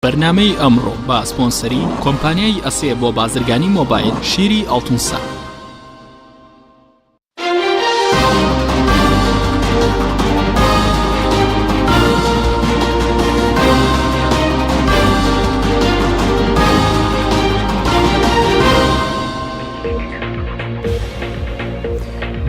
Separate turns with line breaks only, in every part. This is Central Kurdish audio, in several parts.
بەرنامەی ئەمڕۆ بە سپۆنسەری کۆمپانیای ئەسێ بۆ بازرگانی مۆبایل شیری ئاڵتونسا.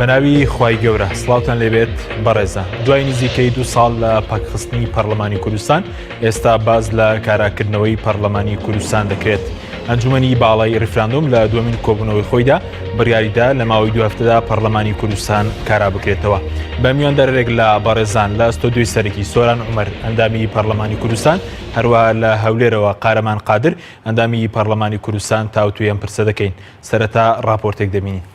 بەناوی خوای گەورە سڵاوتان لێبێت بەڕێزان دوای نزیکەی دو ساڵ لە پەکخستنی پەرلەمانی کوردستان ئێستا باز لە کاراکردنەوەی پەرلەمانی کوردستان دەکرێت. ئەنجومەنی باڵای ڕیفراندۆم لە دووەمین کۆبوونەوەی خۆیدا بڕیاریدا لە ماوەی دو هەفتەدا پەرلەمانی کوردستان کارا بکرێتەوە. بە میواندارێک لە بەڕێزان لە ستۆدیۆی سەرەکی سۆران عومەر ئەندامی پەرلەمانی کوردستان هەروەها لە هەولێرەوە قارەمان قادر ئەندامی پەرلەمانی کوردستان تاوتوێ ئەم پرسە دەکەین. سەرەتا ڕاپۆرتێک دەبینین.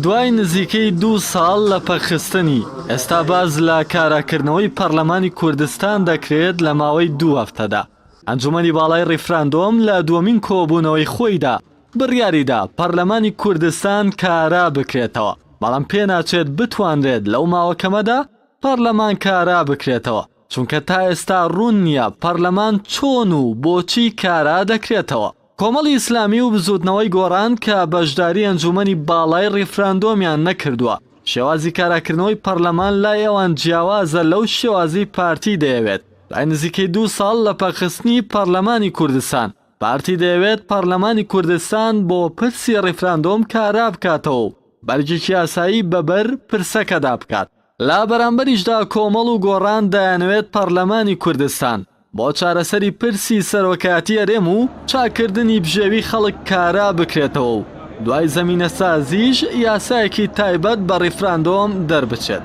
دوای نزیکەی دوو ساڵ لە پەکخستنی، ئێستا باس لە کاراکردنەوەی پەرلەمانی کوردستان دەکرێت لە ماوەی دوو هەفتەدا. ئەنجومەنی باڵای ڕیفراندۆم لە دووەمین کۆبوونەوەی خۆیدا بڕیاریدا پەرلەمانی کوردستان کارا بکرێتەوە، بەڵام پێناچێت بتوانرێت لەو ماوە کەمەدا پەرلەمان کارا بکرێتەوە، چونکە تا ئێستا ڕوون نییە پەرلەمان چۆن و بۆچی کارا دەکرێتەوە. کۆمەڵی ئیسلامی و بزووتنەوەی گۆڕان کە بەشداری ئەنجوومەنی باڵای ڕیفراندۆمیان نەکردووە، شێوازی کاراکردنەوەی پەرلەمان لای ئەوان جیاوازە لەو شێوازەی پارتی دەیەوێت. دوای نزیکەی دوو ساڵ لە پەکخستنی پەرلەمانی کوردستان، پارتی دەیەوێت پەرلەمانی کوردستان بۆ پرسی ڕیفراندۆم کارا بکاتەوە و بەرگێکی یاسایی بەبەر پرسەکەدا بکات. لە بەرامبەریشدا کۆمەڵ و گۆڕان دەیانەوێت پەرلەمانی کوردستان بۆ چارەسەری پرسی سەرۆکایەتی هەرێم و چاککردنی بژێوی خەڵک کارا بکرێتەوە و دوای زەمینەسازیش یاسایەکی تایبەت بە ڕیفراندۆم دەربچێت.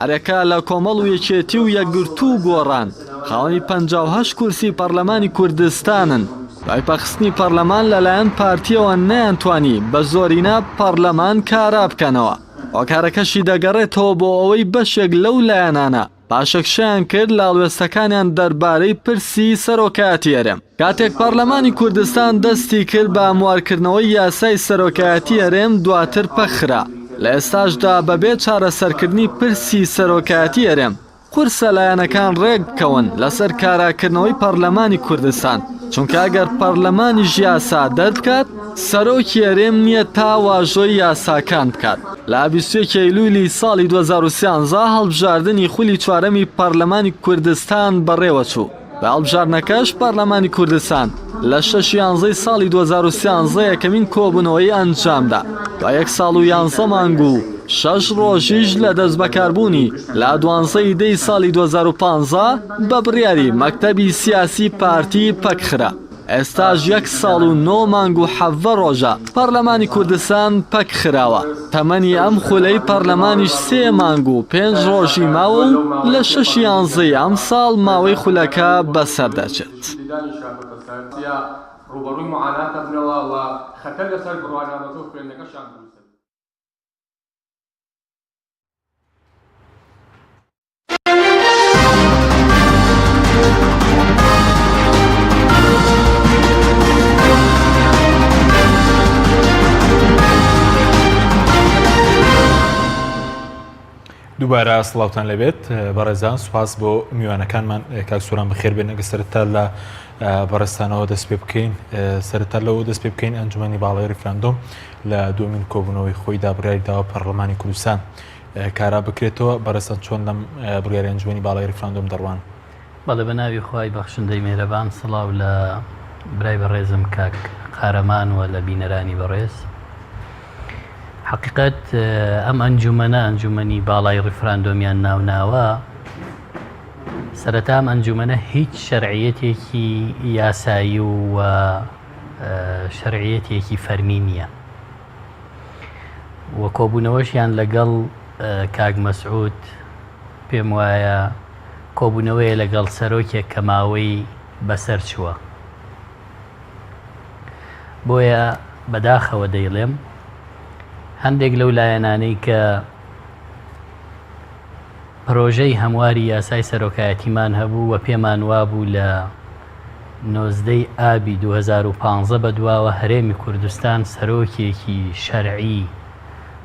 هەریەکە لە کۆمەڵ و یەکێتی و یەکگرتوو و گۆڕان خاوەنی 58 کورسی پەرلەمانی کوردستانن، دوای پەکخستنی پەرلەمان لەلایەن پارتییەوە نەیانتوانی بە زۆرینە پەرلەمان کارا بکەنەوە. هۆکارەکەشی دەگەڕێتەوە بۆ ئەوەی بەشێک لەو لایەنانە پاشەکشەیان کرد لە هەڵوێستەکانیان دەربارەی پرسی سەرۆکایەتی هەرێم. کاتێک پەرلەمانی کوردستان دەستی کرد بە هەموارکردنەوەی یاسای سەرۆکایەتی هەرێم دواتر پەکخرا، لە ئێستاشدا بەبێ چارەسەرکردنی پرسی سەرۆکایەتی هەرێم، قورسە لایەنەکان ڕێک بکەون لەسەر کاراکردنەوەی پەرلەمانی کوردستان، چونکە ئەگەر پەرلەمانیش یاسا دەربکات، سەرۆکی هەرێم نییە تا واژۆی یاساکان بکات. لە 21 ئەیلولی ساڵی 2013 هەڵبژاردنی خولی چوارەمی پەرلەمانی کوردستان بەڕێوەچوو. بە هەڵبژاردنەکەش پەرلەمانی کوردستان لە شەش یانزەی ساڵی 2013 یەکەمین کۆبوونەوەی ئەنجامدا دوای یەک ساڵ و یانزە مانگ و شەش ڕۆژیش لە دەستبەکاربوونی لە دوانزەی دەی ساڵی 2015 بە بڕیاری مەکتەبی سیاسی پارتی پەکخرا. ئێستاش یەک ساڵ و نۆ مانگ و حەڤە ڕۆژە پەرلەمانی کوردستان پەک خراوە، تەمەنی ئەم خولەی پەرلەمانیش سێ مانگ و پێنج ڕۆژی ماوە و لە شەش یانزەی ئەمساڵ ماوەی خولەکە بەسەر دەچێت.
دووبارە سڵاوتان لەبێت بەڕێزان سوپاس بۆ میوانەکانمان کاک سۆران بەخێر بێن ئەگە سەرەتا لە بەڕێزتانەوە دەست پێ بکەین سەرەتا لەوە دەست پێ بکەین ئەنجومەنی باڵای ریفراندۆم لە دومین کۆبوونەوەی خۆیدا بڕیاری داوە پەرلەمانی کوردستان کارا بکرێتەوە، بەڕێزتان چۆن لەم بڕیارەی ئەنجومەنی باڵای ڕیفراندۆم دەڕوانن؟
بەڵێ بە ناوی خوای بەخشندەی مێرەبان سڵاو لە برای بەڕێزم کاک قارەمان و لە بینەرانی بەڕێز. حەقیقەت ئەم ئەنجومەنە ئەنجومەنی باڵای ڕیفراندۆمیان ناوناوە سەرەتا ئەم ئەنجومەنە هیچ شەرعیەتێکی یاسایی و شەرعیەتێکی فەرمی نییە. و کۆبوونەوەشیان لەگەڵ کاک مەسعود پێم وایە کۆبوونەوەیە لەگەڵ سەرۆکێک کە ماوەی بەسەر چووە. بۆیە بەداخەوە دەیڵێم هەندێک لەو لایەنانەی کە پرۆژەی هەمواری یاسای سەرۆکایەتیمان هەبوو و پێمان وابوو لە نۆزدەی ئابی 2015 بەدواوە هەرێمی کوردستان سەرۆکێکی شەرعی.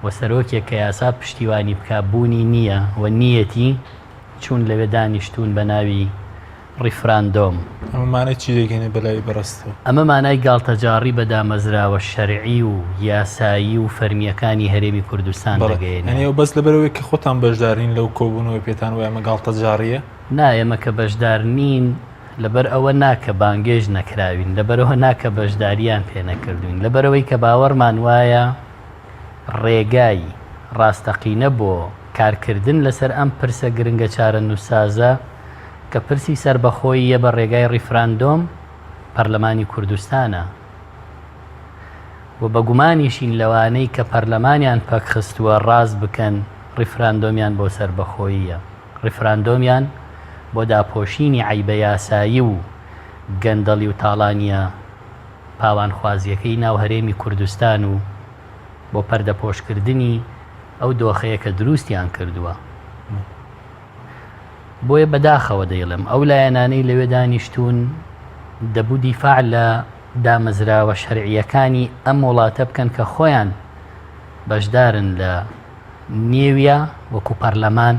و سەرۆکێک کە یاسا پشتیوانی بکا بوونی نییە و نییەتی، چوون لەوێ دانیشتوون بە ناوی ڕیفراندۆم.
ئەمە مانای چی دەگەیەنێت بەلای بەڕێزتەوە؟
ئەمە مانای گاڵتەجاڕی بە دامەزراوە شەرعی و یاسایی و فەرمییەکانی هەرێمی کوردستان
بەڵێ.
دەگەیەنێ.
یانی ئەوە بەس لەبەرئەوەی کە خۆتان بەشدار نین لەو کۆبوونەوەی پێتان وایە ئەمە گاڵتەجاڕییە؟
نا ئێمە کە بەشدار نین لەبەر ئەوە نا کە بانگێشت نەکراوین، لەبەرئەوە نا کە بەشدارییان پێ نەکردووین، لەبەرئەوەی کە باوەڕمان وایە ڕێگای ڕاستەقینە بۆ کارکردن لەسەر ئەم پرسە گرنگە چارەنووسسازە کە پرسی سەربەخۆییە بە ڕێگای ڕیفراندۆم پەرلەمانی کوردستانە و بە گومانیشین لەوانەی کە پەرلەمانیان پەکخستووە ڕاست بکەن ڕیفراندۆمیان بۆ سەربەخۆییە ڕیفراندۆمیان بۆ داپۆشینی عەیبە یاسایی و گەندەڵی و تاڵانییە پاوانخوازییەکەی ناو هەرێمی کوردستان و بۆ پەردەپۆشکردنی ئەو دۆخەیە کە دروستیان کردووە. بۆیە بەداخەوە دەیڵێم ئەو لایەنانەی لەوێ دانیشتوون دەبوو دیفاع لە دامەزراوە شەرعییەکانی ئەم وڵاتە بکەن کە خۆیان بەشدارن لە نێویا وەکو پەرلەمان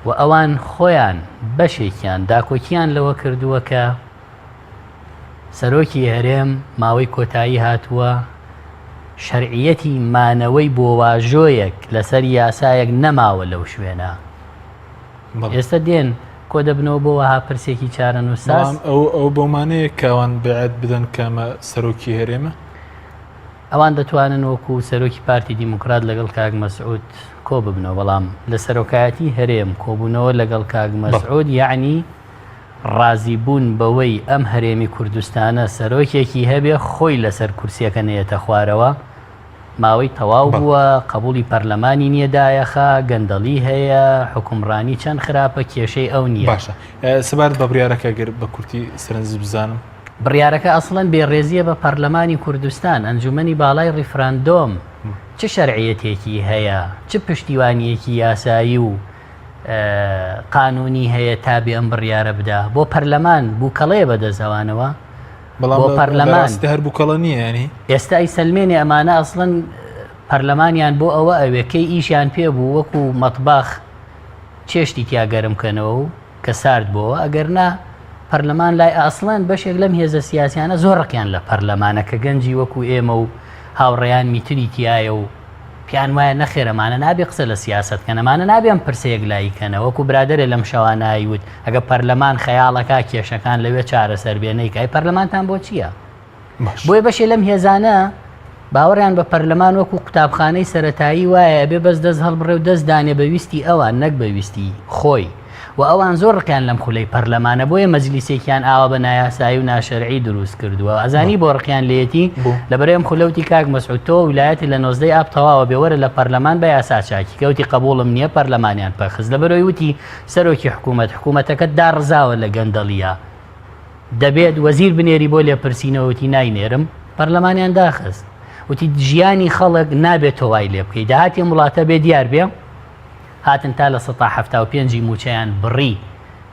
و ئەوان خۆیان بەشێکیان داکۆکیان لەوە کردووە کە سەرۆکی هەرێم ماوەی کۆتایی هاتووە، شەرعیەتی مانەوەی بۆ واژۆیەک لەسەر یاسایەک نەماوە لەو شوێنە. ئێستا دێن کۆ دەبنەوە بۆ وەها پرسێکی چارەنووسساز.
ئەو ئەو بەومانەیە کە ئەوان بەعەت بدەن کە ئەمە سەرۆکی هەرێمە؟
ئەوان دەتوانن وەکو سەرۆکی پارتی دیموکرات لەگەڵ کاک مەسعود کۆ ببنەوە، بەڵام لە سەرۆکایەتی هەرێم کۆبوونەوە لەگەڵ کاک مەسعود یەعنی ڕازی بوون بەوەی ئەم هەرێمی کوردستانە سەرۆکێکی هەبێ خۆی لەسەر کورسیەکە نەیەتە خوارەوە، ماوەی تەواو بووە، قەبوڵی پەرلەمانی نیە دایەخا، گەندەڵی هەیە، حوکمڕانی چەند خراپە کێشەی ئەو نیە.
باشە سەبارەت بە بڕیارەکە گەر بە کورتی سەرنجت بزانم.
بڕیارەکە ئەسڵەن بێڕێزیە بە پەرلەمانی کوردستان، ئەنجومەنی باڵای ڕیفراندۆم چ شەرعیەتێکی هەیە، چ پشتیوانیەکی یاسایی و قانونی هەیە تا بێ ئەم بڕیارە بدا؟ بۆ پەرلەمان بووکەڵەیە بەدەست ئەوانەوە؟
بەڵام بۆ پەرلەمان هەر بووکەڵە نییە ینی
ئێستا ئەیسەلمێنێ ئەمانە ئەسڵەن پەرلەمانیان بۆ ئەوە ئەوێ کەی ئیشیان پێ بوو وەکو مەتباخ چێشتی تیا گەرم کەنەوە و کە سارد بۆوە ئەگەر نا پەرلەمان لای ئەسڵەن بەشێک لەم هێزە سیاسیانە زۆر ڕقیان لە پەرلەمانە کە گەنجی وەکو ئێمە و هاوڕێیانمی تری تایە و پێیان وایە نەخێر ئەمانە نابێ قسە لە سیاسەت کەن، ئەمانە نابێ ئەم پرسە یەکلایی کەنە، وەکو برادەرێ لەم شەوانە ئەیوت ئەگە پەرلەمان خەیاڵەکا کێشەکان لەوێ چارەسەر بێ نەیکا، ئەی پەرلەمانتان بۆ چییە؟ بۆیە بەشێ لەم هێزانە باوەڕیان بە پەرلەمان وەکو قوتابخانەی سەرەتایی وایە ئەبێ بەس دەست هەڵبڕێ و دەست دانێ بە ویستی ئەوان نەک بە ویستی خۆی. و ئەوان زۆر ڕقیان لەم خولەی پەرلەمانە بۆیە مەجلیسێکیان ئاوا بە نایاسایی و ناشەرعی دروست کردووە ئەزانی بۆ ڕقیان لێیەتی لەبەرئ ئەم خولە وتی کاک مەسعود تۆ ولایەتی لە نۆزدەی ئاب تەواوە بێ وەرە لە پەرلەمان بە یاسا چاکی کە وتی قەبوڵم نییە پەرلەمانیان پەکخست لەبەرئەوەی وتی سەرۆکی حکوومەت حکوومەتەکەت داڕزاوە لە گەندەڵیە دەبێت وەزیر بنێری بۆ لێپرسینەوە وتی ناینێرم پەرلەمانیان داخست وتی ژیانی خەڵک نابێت تۆ وای لێ بکەی داهاتی ئەم وڵاتە بێ دیار بێ هاتن تا 75% ی مووچەیان بڕی،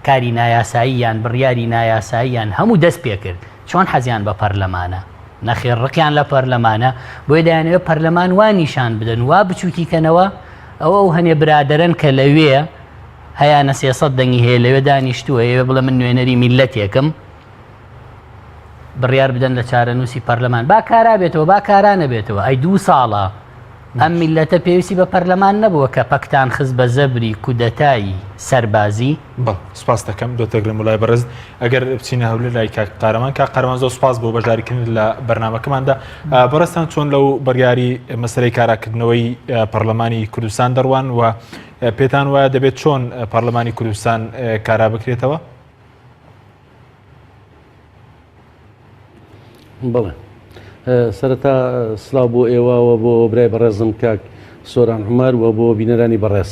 کاری نایاسایی یان بڕیاری نایاساییان هەموو دەست پێکرد، چۆن حەزیان بە پەرلەمانە؟ نەخێر ڕقیان لە پەرلەمانە، بۆیە دەیانەوێت پەرلەمان وا نیشان بدەن، وا بچووکی کەنەوە، ئەوە ئەو هەنێ برادەرەن کە لەوێ هەیانە 300 دەنگی هەیە لەوێ دانیشتووە، ئەیەوێ بڵێ من نوێنەری میللەتێکم، بڕیار بدەن لە چارەنووسی پەرلەمان با کارا بێتەوە با کارا نەبێتەوە ئەی دوو ساڵە ئەم میلەتە پێویستی بە پەرلەمان نەبووە کە پەکتان خست بە زەبری کودەتای سەربازی.
بەڵێ سوپاس دەکەم دۆتەر مولای بەڕێز ئەگەر بچینە هەولێر لای کاک قارەمان کاک قارەمان زۆر سوپاس بۆ بەشداریکردن لە بەرنامەکەماندا بەڕێزتان چۆن لەو بڕیاری مەسەلەی کاراکردنەوەی پەرلەمانی کوردستان دەڕوان و پێتان وایە دەبێت چۆن پەرلەمانی کوردستان کارا بکرێتەوە؟
بەڵێ سەرەتا سلااو بۆ ئێوە و بۆ برای بەڕێزم کاک سۆران عمر و بۆ بینەرانی بەڕێز.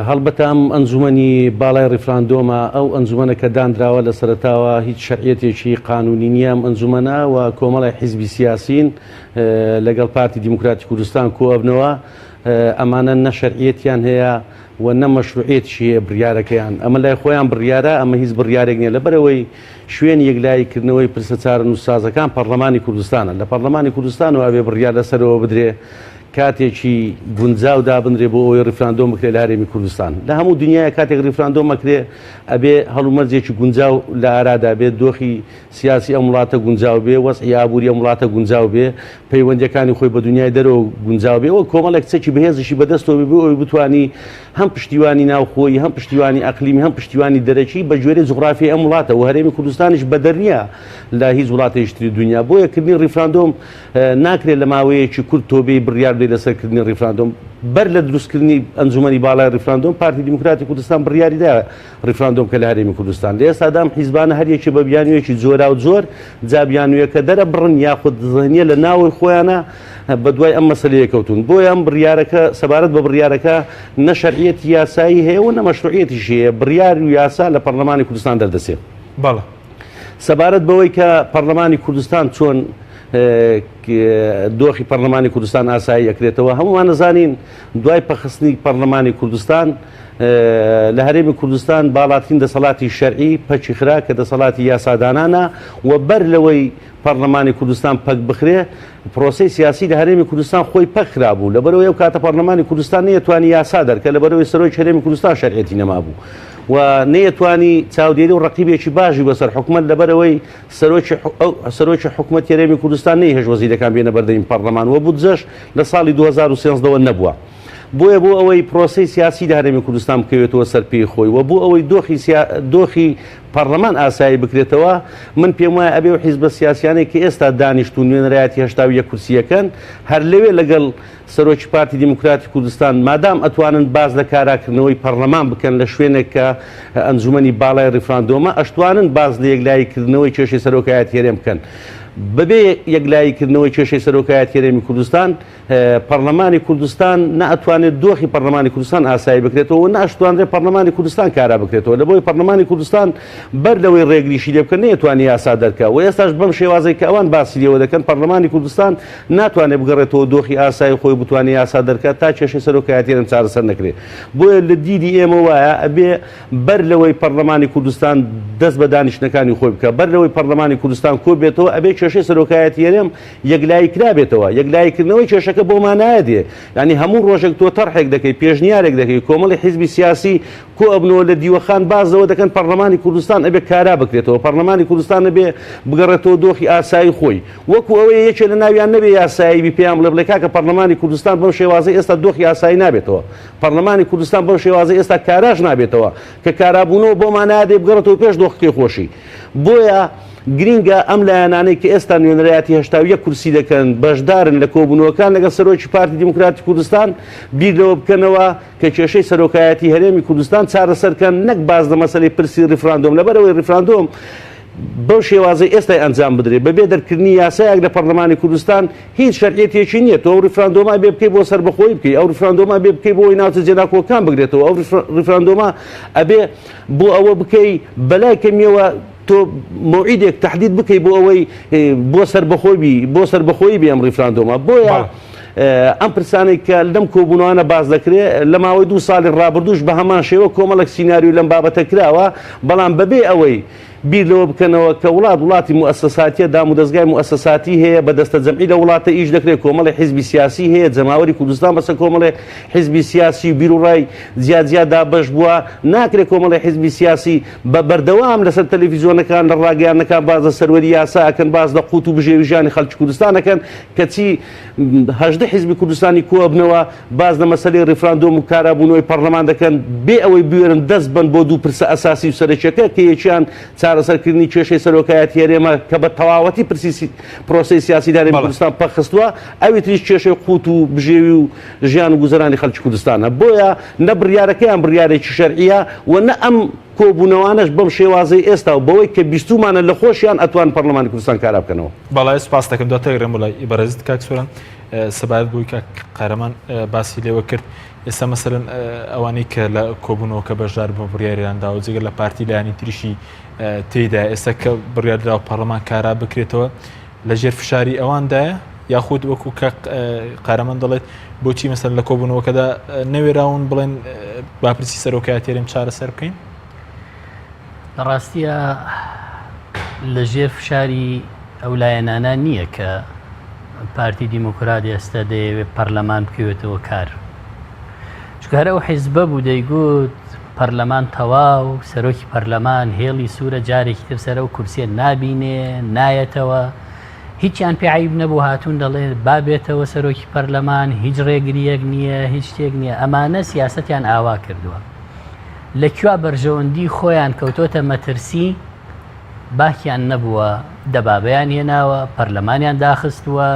هەڵبەتە ئەم ئەنجومەنی باڵای ڕیفراندۆمە ئەو ئەنجومەنە کە دانراوە لە سەرەتاوە هیچ شەرعیەتێکی قانونی نییە ئەم ئەنجومەنە و کۆمەڵی حیزبی سیاسین لەگەڵ پارتی دیموکراتی کوردستان کۆئەبنەوە. ئەمانە نە شەرعیەتیان هەیە و نە مەشروعیەتیشی هەیە بڕیارەکەیان ئەمە لای خۆیان بڕیارە ئەمە هیچ بڕیارێک نییە لەبەرئەوەی شوێنی یەکلایی کردنەوەی پرسە چارەنووسسازەکان پەڕلەمانی کوردستانە لە پەڕلەمانی کوردستانەوە ئەبێ بڕیار لەسەرەوە بدرێ کاتێکی گونجاو دابنرێ بۆ ئەوەی ڕیفراندۆم بکرێ لە هەرێمی کوردستان. لە هەموو دنیایە کاتێک ڕیفراندۆم ئەکرێ ئەبێ هەڵومەرجێکی گونجاو لە ئارادا بێت، دۆخی سیاسی ئەم وڵاتە گونجاو بێ، وەزعی ئابووری ئەم وڵاتە گونجاو بێ، پەیوەندییەکانی خۆی بە دنیای دەرەوە گونجاو بێ و کۆمەڵێک چەکی بەهێزیشی بەدەستەوە بێ بۆ ئەوەی بتوانی هەم پشتیوانی ناوخۆیی، هەم پشتیوانی ئەقلیمی، هەم پشتیوانی دەرەکی بە گوێرەی جوغرافیای ئەم وڵاتە و هەرێمی کوردستانیش بەدەر نییە لە هیچ وڵاتێکی تری دنیا. بۆیە کردنی ڕیفراندۆم ناکرێت لە ماوەیەکی کورت تۆ بێی بڕیار بدەیت لەسەر کردنی ڕیفراندۆم. بەر لە دروستکردنی ئەنجومەنی باڵای ڕیفراندۆم، پارتی دیموکراتی کوردستان بڕیاری دا ڕیفراندۆم بکە لە هەرێمی کوردستان. لە ئێستادا ئەم حیزبانە هەر یەکێ بە بیانوویەکی جۆراوجۆر، جا بیانوویەکە دەرەبڕن یاخود زهنیە لە ناوەوەی خۆیانە بە دوای ئەم مەسەلەیە کەوتوون. بۆیە ئەم بڕیارەکە سەبارەت بە بڕیارەکە نە شەرعیەتی یاسایی هەیە و نە مەشروعیەتیشی هەیە. بڕیار و یاسا لە پەڕلەمانی کوردستان دەردەچێ.
بەڵێ.
سەبارەت بەوەی کە پەڕلەمانی کوردستان چۆن دۆخی پەرلەمانی کوردستان ئاسایی ئەکرێتەوە هەموومان ئەزانین دوای پەخستنی پەرلەمانی کوردستان لە هەرێمی کوردستان باڵاترین دەسەڵاتی شەرعی پەکی خرا کە دەسەڵاتی یاسادانانە و بەر لەوەی پەرلەمانی کوردستان پەک بخرێ پرۆسەی سیاسی لە هەرێمی کوردستان خۆی پەک خرابوو لەبەرەوەی ئەو کاتە پەرلەمانی کوردستان نەیەتوانی یاسا دەرکە لەبەرەوەی سەرۆکی هەرێمی کوردستان شەرعیەتی نەمابوو و نەیەتوانی چاودێری و ڕقیبێکی باشی بەسەر حکومەت لەبەرەوەی سەرۆکی ئەو سەرۆکی حکومەتی هەرێمی کوردستان نەیهێشت وەزیرەکان بێنە بەردەمی پەڕلەمان و بودجەش لە ساڵی 2013 وە نەبووە. بۆیە بۆ ئەوەی پرۆسەی سیاسی لە هەرێمی کوردستان بکەوێتەوە سەر پێی خۆی و بۆ ئەوەی دۆخی سیا دۆخی پەڕلەمان ئاسایی بکرێتەوە من پێم وایە ئەبێ ئەو حیزبە سیاسیانەی کە ئێستا دانیشتوون نوێنەرایەتی 81 کورسییەکەن هەر لەوێ لەگەڵ سەرۆکی پارتی دیموکراتی کوردستان، مادام ئەتوانن باس لە کاراکردنەوەی پەڕلەمان بکەن لە شوێنێک کە ئەنجومەنی باڵای ڕیفراندۆمە، ئەشتوانن باس لە یەکلایی کردنەوەی کێشەی سەرۆکایەتی هەرێم بکەن. بەبێ یەکلایی کردنەوەی کێشەی سەرۆکایەتی هەرێمی کوردستان، پەڕلەمانی کوردستان نە ئەتوانێت دۆخی پەڕلەمانی کوردستان ئاسایی بکرێتەوە و نە ئەشتوانرێت پەڕلەمانی کوردستان کارا بکرێتەوە. لەبەوەی پەڕلەمانی کوردستان بەر لەوەی ڕێگریشی لێ بکەن نەیەتوانی یاسا دەرکا و ئێستاش بەم شێوازەی کە ئەوان باسی لێوە دەکەن پەڕلەمانی کوردستان ناتوانێت بگەڕێتەوە دۆخی ئاسایی خۆی و بتوانێت یاسا دەرکات تا کێشەی سەرۆکایەتی هەرێم چارەسەر نەکرێت. بۆیە لە دیدی ئێمە وایە ئەبێ بەر لەوەی پەڕلەمانی کوردستان دەست بە دانیشتنەکانی خۆی بکات، بەر لەوەی پەڕلەمانی کوردستان کۆ بێتەوە ئەبێ کێشەی سەرۆکایەتی هەرێم یەکلایی کرابێتەوە. یەکلایی کردنەوەی کێشەکە بەو مانایە دێ یانی هەموو ڕۆژێک تۆ تەرحێک دەکەی، پێشنیارێک دەکەی، کۆمەڵی حیزبی سیاسی کۆ ئەبنەوە لە دیوەخان باس لەوە دەکەن پەڕلەمانی کوردستان ئەبێ کارا بکرێتەوە، پەڕلەمانی کوردستان ئەبێ بگەڕێتەوە دۆخی ئاسایی خۆی. وەکو ئەوەیە یەکێ لە ناویان نەبێ یاسایی بی پێیان بڵێ بڵێ کاکە پەڕلەمانی کوردستان بەم شێوازەی ئێستا دۆخی ئاسایی نابێتەوە پەڕلەمانی کوردستان بەم شێوازەی ئێستا کاراش نابێتەوە کە کارابوونەوە بۆ مانایە دێ بگەڕێتەوە پێش دۆخەکەی خۆشی بۆیە گرینگە ئەم لایەنانەی کە ئێستا نوێنەرایەتی 81 کورسی دەکەن بەشدارن لە کۆبوونەوەکان لەگەڵ سەرۆکی پارتی دیموکراتی کوردستان بیر لەوە بکەنەوە کە کێشەی سەرۆکایەتی هەرێمی کوردستان چارەسەر کەن نەک باس لە مەسەلەی پرسی ڕیفراندۆم لەبەرئەوەی ڕیفراندۆم بەو شێوازەی ئێستای ئەنجام بدرێت بەبێ دەرکردنی یاسایەک لە پەرلەمانی کوردستان هیچ شەرعیەتێکی نییە تۆ ئەو ڕیفراندۆمە ئەبێ بکەی بۆ سەربەخۆیی بکەی ئەو ڕیفراندۆمە ئەبێ بکەی بۆ ئەوەی ناوچە جێناکۆکان بگرێتەوە ئەو ڕیفراندۆمە ئەبێ بۆ ئەوە بکەی بەلای کەمیەوە تۆ مەوعیدێک تەحدید بکەی بۆ ئەوەی بۆ سەربەخۆی بی بۆ سەربەخۆیی بێ ئەم ڕیفراندۆمە بۆیە ئەم پرسانەی کە لەم کۆبوونەوانە باس دەکرێت لە ماوەی دوو ساڵی ڕابردووش بە هەمان شێوە کۆمەڵێک سیناریۆ لەم بابەتە کراوە بەڵام بەبێ ئەوەی بیر لەوە بکەنەوە کە وڵات وڵاتی موئەسەساتیە، دامودەزگای موئەسەساتی هەیە، بە دەستەجەمعی لە وڵاتە ئیش دەکرێت، کۆمەڵێ حیزبی سیاسی هەیە، جەماوەری کوردستان بەسەر کۆمەڵێ حیزبی سیاسی و بیروڕای جیا جیا دابەش بووە، ناکرێت کۆمەڵێ حیزبی سیاسی بە بەردەوام لەسەر تەلەفیزیۆنەکان، لە ڕاگەیاندنەکان باس لە سەروەری یاسا ئەکەن، باس لە قوت و بژێوی ژیانی خەڵکی کوردستان ئەکەن، کەچی 18 حیزبی کوردستانی کۆئەبنەوە باس لە مەسەلەی ڕیفراندۆم و کارابوونەوەی پەڕلەمان دەکەن بێ ئەوەی بوێرن دەست بەن بۆ دوو پرسە ئەساسی و سەرەکیەکە کە یەکیان چارەسەرکردنی کێشەی سەرۆکایەتی هەرێمە کە بە تەواوەتی پرسی پرۆسەی سیاسی لە هەرێمی کوردستان پەکخستووە ئەوی تریش کێشەی قوت و بژێوی و ژیان و گوزەرانی خەڵکی کوردستانە بۆیە نە بڕیارەکەیان بڕیارێکی شەرعیە و نە ئەم کۆبوونەوانەش بەم شێوازەی ئێستا و بەوەی کە بیستوومانە لە خۆشیان ئەتوان پەڕلەمانی کوردستان کارا بکەنەوە.
بەڵێ سوپاست دەکەم دواتر ئەگەڕێم بۆ لای بەڕێزت کاک سۆران سەبارەت بەوەی کاک قارەمان باسی لێوە کرد ئێستا مەسەلەن ئەوانەی کە لە کۆبوونەوەکە بەشدار بوون بڕیاریان داوە جگە لە پارتی لایەنی تریشی تێیدا ئێستا کە بڕیاردراوە پەرلەمان کارا بکرێتەوە لەژێر فشاری ئەواندایە؟ یاخود وەکو کە قارەمان دەڵێت بۆچی مەسەر لە کۆبوونەوەکەدا نەوێراون بڵێن باپرسی سەرۆکایەتێرم چارەسەر بکەین؟
لە ڕاستیە لە ژێر فشاری ئەو لایەنانە نییە کە پارتی دیموکرات ئێستا دەیەوێت پەرلەمان بکەوێتەوە کار چونکە هەر ئەو حیزبە بوو دەیگوت پەرلەمان تەواو سەرۆکی پەرلەمان هێڵی سوورە جارێکی تر سەر ئەو کورسیە نابینێ نایەتەوە هیچیان پێ عیب نەبوو هاتوون دەڵێ با بێتەوە سەرۆکی پەرلەمان هیچ ڕێگریەک نییە هیچ شتێک نییە ئەمانە سیاستیان ئاوا کردووە لە کوێ بەرژەوەندی خۆیان کەوتۆتە مەترسی باکیان نەبووە دەبابەیان هێناوە پەرلەمانیان داخستووە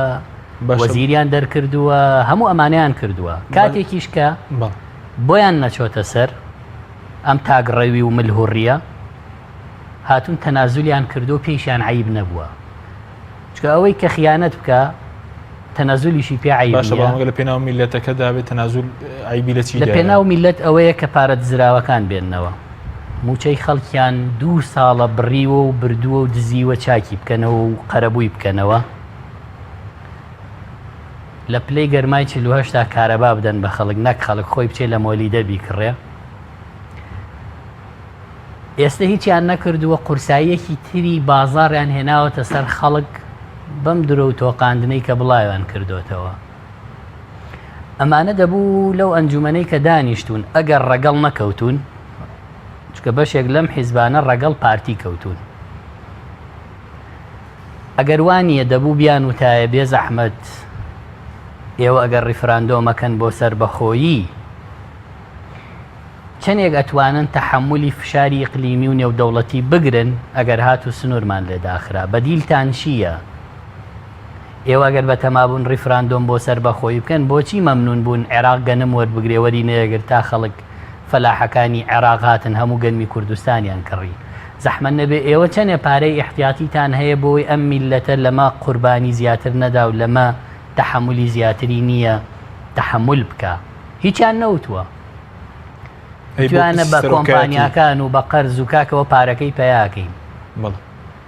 وەزیریان دەرکردووە هەموو ئەمانەیان کردووە کاتێکیش کە بۆیان نەچۆتە سەر ئەم تاگڕەوی و ملهوڕیە هاتون تەنازولیان کردو پێیشیان عیب نەبووە چکە ئەوەی کە خیانەت بکە تەنازولیشی پێ عیب
باشە بەڵام لە پێناو میلەتەکەدا بێت تەنازول عیبی لە چی
لە پێناو میلەت ئەوەیە کە پارە دزراوەکان بێننەوە موچەی خەڵکیان دوو ساڵە بڕیوە و بردووە و دزیوە چاکی بکەنەوە و قەرەبووی بکەنەوە لە پلەی گەرمای 48 تا کارەبا بدەن بە خەڵک نەک خەڵک خۆی بچێت لە مۆلیدە بیکڕێ ئێستە هیچیان نەکردووە قورساییەکی تری بازاڕیان هێناوەتە سەر خەڵک بەم درۆ و تۆقاندنەی کە بڵاویان کردۆتەوە. ئەمانە دەبوو لەو ئەنجومەنەی کە دانیشتوون ئەگەر ڕەگەڵ نەکەوتوون چکە بەشێک لەم حیزبانە ڕەگەڵ پارتی کەوتوون ئەگەر وانە دەبوو بیان وتایە بێ زەحمەت ئێوە ئەگەر ڕیفراندۆمەکەن بۆ سەربەخۆیی چەنێک ئەتوانن تەحەمولی فشاری ئیقلیمی و نێودەوڵەتی بگرن ئەگەر هاتوو سنوورمان لێ داخرا؟ بەدیلتان چییە؟ ئێوە ئەگەر بەتەمابوون ڕیفراندۆم بۆ سەربەخۆیی بکەن بۆچی مەمنوون بوون عێراق گەنم وەربگرێ وەری نەیەگرت تا خەڵک فەلاحەکانی عێراق هاتن هەموو گەنمی کوردستانیان کڕی؟ زەحمەت نەبێ ئێوە چەنێ پارەی ئیحتیاتیتان هەیە بۆی ئەم میللەتە لەمە قوربانی زیاتر نەدا و لەمە تەحەمولی زیاتری نییە تەحەمول بکا؟ هیچیان نەوتووە. وتویانە بە کۆمپانیاکان و بە قەرز و کاکەوە پارەکەی پیاکەین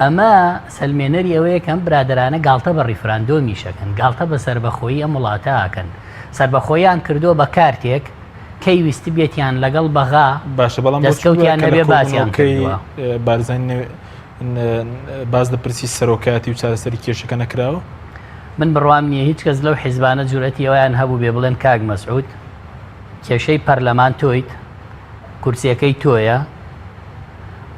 ئەمە سەلمێنەری ئەوەیە کەم برادرانە گاڵتە بە ڕیفراندۆمیشەکەن گاڵتە بە سربەخۆیی ئەم وڵاتەکەن سربەخۆیان کردووە بە کارتێک کەی ویستبێتیان لەگەڵ بەغا
باشە بەڵام
دەستکەوتیان نەبێ باسیان
بارزانانی باز لە پرسی سەرۆکایەتی و چارەسەری کێشەکە نەکراوە
من بڕوام نییە هیچ کەس لەو حیزبانە جورەتی ئەویان هەبوو بێ بڵێن کاک مەسعود کێشەی پەرلەمان تۆیت، کورسیەکەی تۆیە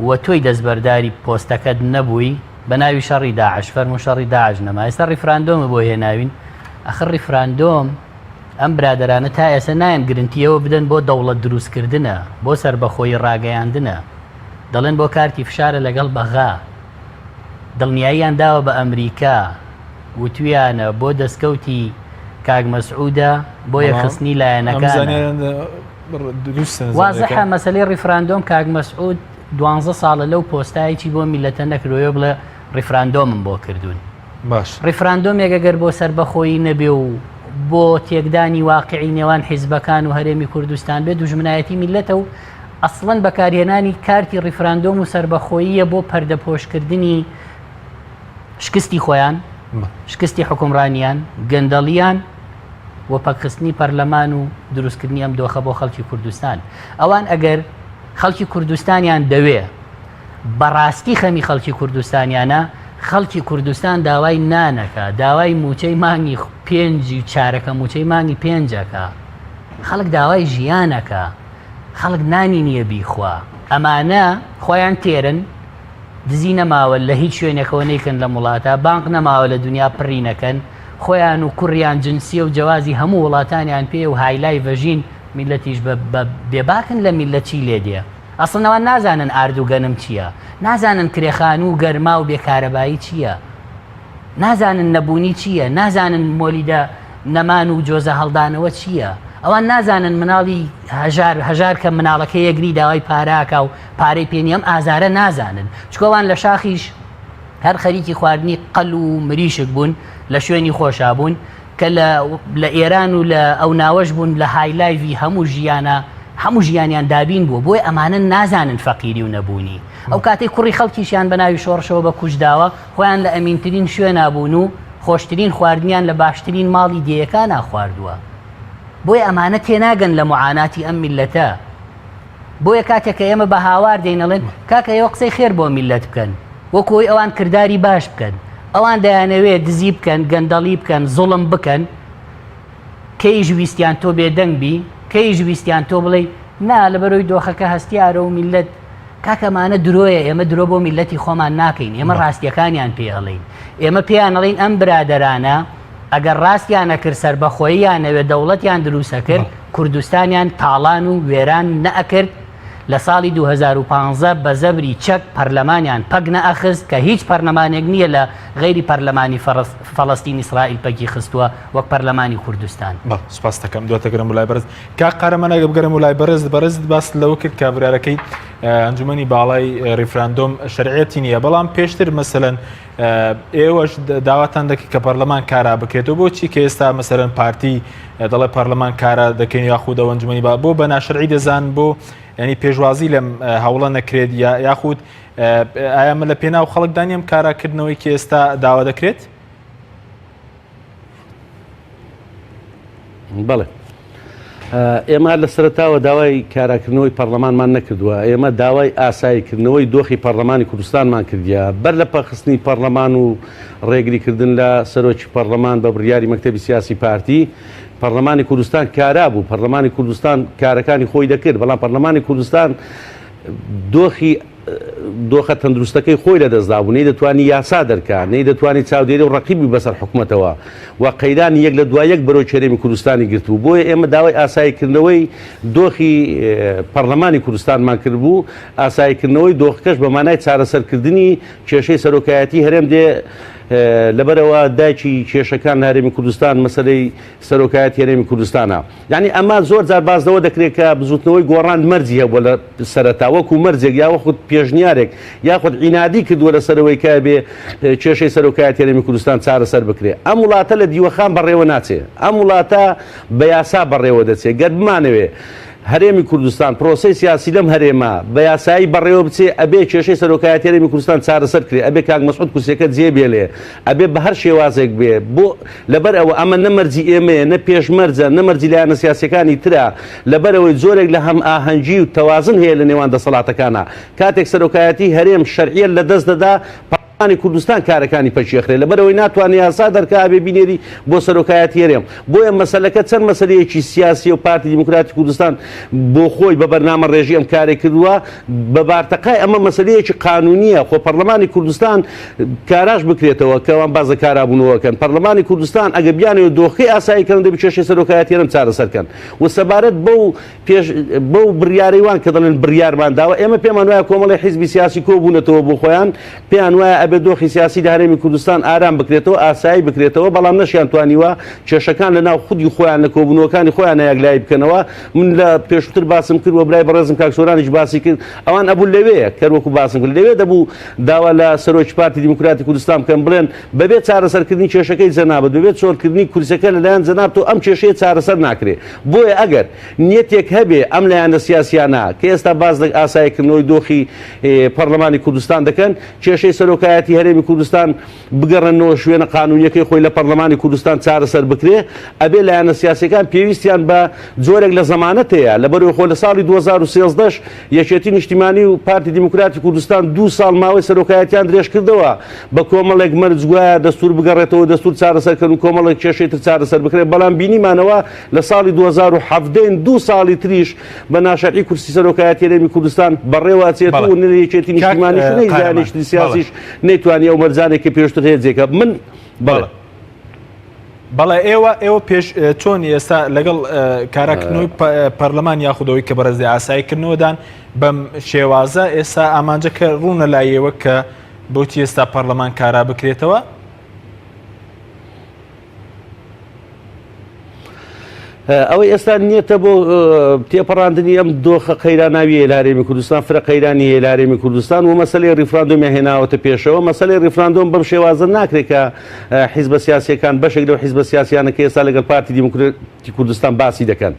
و تۆی دەستبەرداری پۆستەکەت نەبووی بە ناوی شەڕی داعش، فەرموو شەڕی داعش نەما ئێستا ڕیفراندۆمە بۆ هێناوین، ئەخر ڕیفراندۆم ئەم برادەرانە تا ئێستا نایەن گرنتیەوە بدەن بۆ دەوڵەت دروستکردنە، بۆ سەربەخۆیی ڕاگەیاندنە، دەڵێن بۆ کارتی فشارە لەگەڵ بەغا، دڵنیاییان داوە بە ئەمریکا. وتویانە بۆ دەستکەوتی کاک مەسعودە بۆ یەکخستنی لایەنەکانە. وازحە مەسەلەی ڕیفراندۆم کاک مەسعود دوانزە ساڵە لەو پۆستە هیچی بۆ میللەتە نەکردووە بڵێ ڕیفراندۆمم بۆ کردوون.
باش.
ڕیفراندۆمێک ئەگەر بۆ سەربەخۆیی نەبێ و بۆ تێکدانی واقعی نێوان حیزبەکان و هەرێمی کوردستان بێ دوژمنایەتی میللەتە و ئەسڵەن بەکارهێنانی کارتی ڕیفراندۆم و سەربەخۆییە بۆ پەردەپۆشکردنی شکستی خۆیان، شکستی حوکمڕانیان، گەندەڵیان و پەکخستنی پەرلەمان و دروستکردنی ئەم دۆخە بۆ خەڵکی کوردستان. ئەوان ئەگەر خەڵکی کوردستانیان دەوێ بەڕاستی خەمی خەڵکی کوردستانیانە، خەڵکی کوردستان داوای نانەکە، داوای موچەی مانگی پێنجی چارەکە موچەی مانگی پێنجەکە. خەڵک داوای ژیانەکە، خەڵک نانی نییە بیخوا. ئەمانە خۆیان تێرن، دزی نەماوە لە هیچ شوێنێکەوە نەیکەن لەم وڵاتە، بانق نەماوە لە دونیا پڕی نەکەن، خۆیان و کوڕیان جنسیە و جەوازی هەموو وڵاتانیان پێیە و هایلای ڤەژین، میللەتیش بە بە بێباکن لە میللەت چی لێ دێ؟ ئەسڵەن ئەوان نازانن ئارد و گەنم چیە، نازانن کرێ خانوو و گەرما و بێ کارەبایی چیە، نازانن نەبوونی چییە، نازانن مۆلیدە نەمان و جۆزە هەڵدانەوە چییە، ئەوان نازانن مناڵی هەژار هەژار کە مناڵەکەی ئەگری داوای پارە ئەکا و پارەی پێ نییە ئەم ئازارە نازانن، چونکە ئەوان لە شاخیش هەر خەریکی خواردنی قەل و مریشک بوون لە شوێنی خۆشا بوون کە لە لە ئێران و لە ئەو ناوەش بوون لە های لایڤی هەموو ژیانە هەموو ژیانیان دابین بووە بۆیە ئەمانە نازانن فەقیری و نەبوونی ئەو کاتەی کوڕی خەڵکیشیان بە ناوی شۆڕشەوە بە کوشت داوە خۆیان لە ئەمینترین شوێنا بوون و. خۆشترین خواردنیان لە باشترین ماڵی دێیەکانا خواردووە. بۆیە ئەمانە تێناگەن لە موعاناتی ئەم میللەتە. بۆیە کاتێک کە ئێمە بە هاوار دێین ئەڵێن کاکە ئێوە قسەی خێر بۆ میللەت بکەن، وەکو ئەوەی ئەوان کرداری باش بکەن. ئەوان دەیانەوێ دزی بکەن، گەندەڵی بکەن، زوڵم بکەن. کەیش ویستیان تۆ بێدەنگ بی، کەیش ویستیان تۆ بڵێی نا لەبەرئەوەی دۆخەکە هەستیارە و میللەت، کاکە ئەمانە درۆیە، ئێمە درۆ بۆ میللەتی خۆمان ناکەین، ئێمە ڕاستیەکانیان پێ ئەڵێین. ئێمە پێیان ئەڵێین ئەم برادەرانە ئەگەر ڕاستیان ئەکرد سەربەخۆییان ئەوێ دەوڵەتیان دروست ئەکرد، کوردستانیان تاڵان و وێران نەئەکرد، لە ساڵی 2015 بە زەبری چەک پەرلەمانیان پەک نەئەخست کە هیچ پەرلەمانێک نییە لە غەیری پەرلەمانی فەڵەستین ئیسرائیل پەکی خستووە وەک پەرلەمانی کوردستان.
بەڵێ سوپاست دەکەم. دواتر گەرم بۆ لای بەڕێز کاک قارەمان ئەگەر بگەرم بۆ لای بەڕێزت بەڕێزت باست لەوە کرد کە بڕیارەکەی ئەنجومەنی باڵای ڕیفراندۆم شەرعیەتی نییە بەڵام پێشتر مەسەلەن ئێوەش داواتان دەکرد کە پەرلەمان کارا بکرێتەوە بۆچی کە ئێستا مەسەرەن پارتی دەڵێ پەرلەمان کارا دەکەین یاخود ئەو ئەنجومەنی با بۆ بە ناشرعی دەزان بۆ ینی پێشوازی لەم هەوڵە نەکرێت یاخود ئایا من لە پێناو خەڵکدا نیەم کاراکردنەوەی کە ئێستا داوا دەکرێت؟
بەڵێ ئێمە لە سەرەتاوە داوای کاراکردنەوەی پەرلەمانمان نەکردووە، ئێمە داوای ئاساییکردنەوەی دۆخی پەرلەمانی کوردستانمان کردیە. بەر لە پەکخستنی پەرلەمان و ڕێگریکردن لە سەرۆکی پەرلەمان بە بڕیاری مەکتەبی سیاسی پارتی، پەرلەمانی کوردستان کارا بوو، پەرلەمانی کوردستان کارەکانی خۆی دەکرد، بەڵام پەرلەمانی کوردستان دۆخی دۆخە تەندروستەکەی خۆی لەدەستدابوو، نەیدەتوانی یاسا دەرکا، نەیدەتوانی چاودێری و ڕەقیب بی بەسەر حکومەتەوە و قەیرانی یەک لە دوای یەک بەرۆکی هەرێمی کوردستانی گرتبوو. بۆیە ئێمە داوای ئاساییکردنەوەی دۆخی پەرلەمانی کوردستانمان کردبوو، ئاساییکردنەوەی دۆخەکەش بە مانای چارەسەرکردنی کێشەی سەرۆکایەتی هەرێم دێ، لەبەرئەوە دایکی کێشەکان لە هەرێمی کوردستان مەسەلەی سەرۆکایەتی هەرێمی کوردستانە. یانی ئەمە زۆر جار باس لەوە دەکرێت کە بزوتنەوەی گۆڕان مەرجی هەبووە لە سەرەتا وەکو مەرجێک یاوەخود پێشنیارێک یاخود عینادی کردووە لەسەر ئەوەی کە بێ کێشەی سەرۆکایەتی هەرێمی کوردستان چارەسەر بکرێ. ئەم وڵاتە لە دیوەخان بەڕێوە ناچێ. ئەم وڵاتە بە یاسا بەڕێوە دەچێ. گەر بمانەوێ هەرێمی کوردستان پرۆسەی سیاسی لەم هەرێمە بە یاسایی بەڕێوە بچێ ئەبێ کێشەی سەرۆکایەتی هەرێمی کوردستان چارەسەر کرێ. ئەبێ کاک مەسعود کورسیەکە جێ بێلێ. ئەبێ بە هەر شێوازێک بێ بۆ لەبەر ئەوە ئەمە نە مەرجی ئێمەیە، نە پێشمەرجە، نە مەرجی لایەنە سیاسییەکانی ترە، لەبەر ئەوەی جۆرێک لە هەمئاهەنگی و تەوازن هەیە لە نێوان دەسەڵاتەکانا. کاتێک سەرۆکایەتی هەرێم شەرعیەت لە دەست دەدا، پەرلەمانی کوردستان کارەکانی پەکی ئەخرێ، لەبەر ئەوەی ناتوانێ یاسا دەرکا ئەبێ بینێری بۆ سەرۆکایەتی هەرێم. بۆیە مەسەلەکە چەند مەسەلەیەکی سیاسییە و پارتی دیموکراتی کوردستان بۆ خۆی بە بەرنامە ڕێژی ئەم کارەی کردووە، بە بارتەقای ئەمە مەسەلەیەکی قانونییە، خۆ پەرلەمانی کوردستان کاراش بکرێتەوە کە ئەوان باس لە کارابوونەوە ئەکەن، پەرلەمانی کوردستان ئەگەر بیانەوێت دۆخەکەی ئاسایی کەن دەبێت کێشەی سەرۆکایەتی هەرێم چارەسەر کەن و سەبارەت بەو پێش بەو بڕیارەی وان کە دەڵێن بڕیارمان داوە ئێمە پێمان وایە کۆمەڵی حیزبی سیاسی کۆبوونەتەوە بۆ خۆیان پێیان وایە ئەبێت دۆخی سیاسی لە هەرێمی کوردستان ئارام بکرێتەوە ئاسایی بکرێتەوە بەڵام نەشیان توانیوە کێشەکان لە ناو خودی خۆیان لە کۆبوونەوەکانی خۆیان یەکلایی بکەنەوە من لە پێشووتر باسم کرد و برای بەڕێزم کاک سۆرانیش باسی کرد ئەوان ئەبوو لەوێ کەر وەکو باسم کرد لەوێ دەبوو داوا لە سەرۆکی پارتی دیموکراتی کوردستان بکەن بڵێن بەبێ چارەسەرکردنی کێشەکەی جەنابت بەبێ چۆڵکردنی کورسەکە لەلایەن جەنابتەوە ئەم کێشەیە چارەسەر ناکرێ بۆیە ئەگەر نیەتێک هەبێ ئەم لایەنە سیاسیانە کە ئێستا باس لە ئاساییکردنەوەی دۆخی پەرلەمانی کوردستان دەکەن کێشەی سەرۆکایەتی هەرێمی کوردستان بگەڕێنەوە شوێنە قانونیەکەی خۆی لە پەرلەمانی کوردستان چارەسەر بکرێ، ئەبێ لایەنە سیاسیەکان پێویستیان بە جۆرێک لە زەمانەت هەیە، لەبەرئەوەی خۆ لە ساڵی 2013 ش یەکێتی نیشتیمانی و پارتی دیموکراتی کوردستان دوو ساڵ ماوەی سەرۆکایەتیان درێژکردەوە بە کۆمەڵێک مەرج گوایە دەستور بگەڕێتەوە دەستور چارەسەر کەن و کۆمەڵێک کێشەی تر چارەسەر بکرێت، بەڵام بینیمانەوە لە ساڵی 2017 دوو ساڵی تریش بە ناشەرعی کورسی سەرۆکایەتی هەرێمی کوردستان بەڕێوە ئەچێت و نە یەکێتی نیشتیمانیش و نە هیچ لایەنێکی تری سیاسیش نەیتوانی ئەو مەرجانەی کە پێشتر هەیە جێکە من بەڵێ.
بەڵێ ئێوە ئێوە پێش چۆن ئێستا لەگەڵ کاراکردنەوەی پەرلەمان یاخودەوەی کە بەڕێزی ئاساییکردنەوەدان بەم شێوازە ئێستا ئامانجەکە ڕوونە لای ئێوە کە بۆچی ئێستا پەرلەمان کارا بکرێتەوە؟
ئەوەی ئێستا نیەتە بۆ تێپەڕاندنی ئەم دۆخە قەیراناویە لە هەرێمی کوردستان فرە قەیرانی هەیە لە هەرێمی کوردستان و مەسەلەی ڕیفراندۆمیان هێناوەتە پێشەوە مەسەلەی ڕیفراندۆم بەم شێوازە ناکرێت کە حیزبە سیاسیەکان بەشێک لەو حیزبە سیاسیانە کە ئێستا لەگەڵ پارتی دیموکراتی کوردستان باسی دەکەن.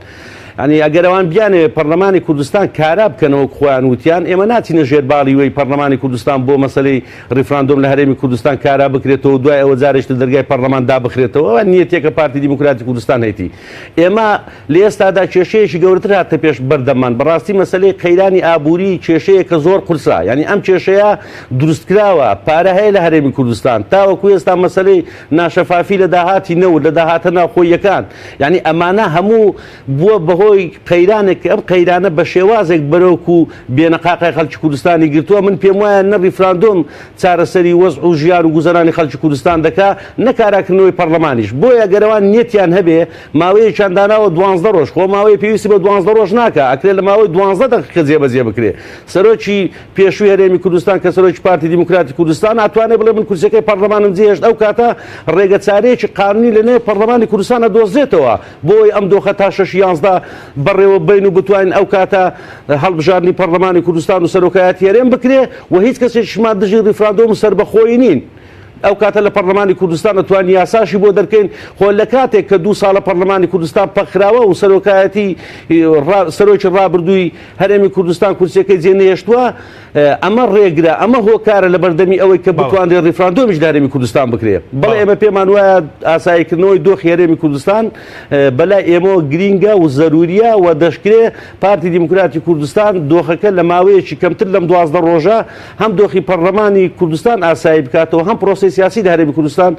یانی ئەگەر ئەوان بیانەوێ پەڕلەمانی کوردستان کارا بکەنەوە وەک خۆیان وتیان، ئێمە ناچینە ژێر باڵی وەی پەڕلەمانی کوردستان بۆ مەسەلەی ڕیفراندۆم لە هەرێمی کوردستان کارا بکرێتەوە و دوای ئەوە جارێکی تر دەرگای پەڕلەمان دابخرێتەوە. ئەوە نیەتێکە پارتی دیموکراتی کوردستان هەیتی. ئێمە لە ئێستادا کێشەیەکی گەورەتر هاتە پێش بەردەممان. بەڕاستی مەسەلەی قەیرانی ئابووری کێشەیەکە زۆر قورسە. یانی ئەم کێشەیە دروستکراوە، پارە هەیە لە هەرێمی کوردستان. تاوەکو ئێستا مەسەلەی ناشەفافی لە داهاتی نەوت، لە داهاتە ناوخۆییەکان، یانی ئەمانە هەموو بووە بەهۆی قەیرانێک کە ئەم قەیرانە بە شێوازێک بەرۆک و بێنەقاقای خەڵکی کوردستانی گرتووە، من پێم وایە نە ڕیفراندۆم چارەسەری وەزع و ژیان و گوزەرانی خەڵکی کوردستان دەکا، نە کاراکردنەوەی پەڕلەمانیش. بۆیە گەر ئەوان نیەتیان هەبێ ماوەیەکیان داناوە دوانزدە ڕۆژ، خۆ ماوەیە پێویستی بە دوانزدە ڕۆژ ناکا، ئەکرێ لە ماوەی دوانزدە دەقیقە جێبەجێ بکرێ. سەرۆکی پێشووی هەرێمی کوردستان کە سەرۆکی پارتی دیموکراتی کوردستانە ئەتوانێ بڵێ من کورسیەکەی پەڕلەمانم جێهێشت ئەو کاتە ڕێگەچارەیەکی قانونی لە نێو پەڕلەمانی کوردستان ئەدۆزرێتەوە بۆ ئەوەی ئەم دۆخە تا شەش یانزدە بەڕێوە ببەین و بتوانین ئەو کاتە هەڵبژاردنی پەڕلەمانی کوردستان و سەرۆکایەتی هەرێم بکرێ و هیچ کەسێکیشمان دژی ڕیفراندۆم و سەربەخۆیی نین. ئەو کاتە لە پەڕلەمانی کوردستان ئەتوانین یاساشی بۆ دەرکەین خۆ لە کاتێک کە دوو ساڵە پەڕلەمانی کوردستان پەکخراوە و سەرۆکایەتی سەرۆکی ڕابردووی هەرێمی کوردستان کورسیەکەی جێ نەهێشتووە ئەمە ڕێگرە ئەمە هۆکارە لە بەردەمی ئەوەی کە بتوانرێت ڕیفراندۆمیش لە هەرێمی کوردستان بکرێ بەڵێ ئێمە پێمان وایە ئاساییکردنەوەی دۆخی هەرێمی کوردستان بەلای ئێمەوە گرینگە و زەروریە و دەشکرێ پارتی دیموکراتی کوردستان دۆخەکە لە ماوەیەکی کەمتر لەم 12 ڕۆژە هەم دۆخی پەڕلەمانی کوردستان ئاسایی بکاتەوە هەم پرۆسەی سیاسی لە هەرێمی کوردستان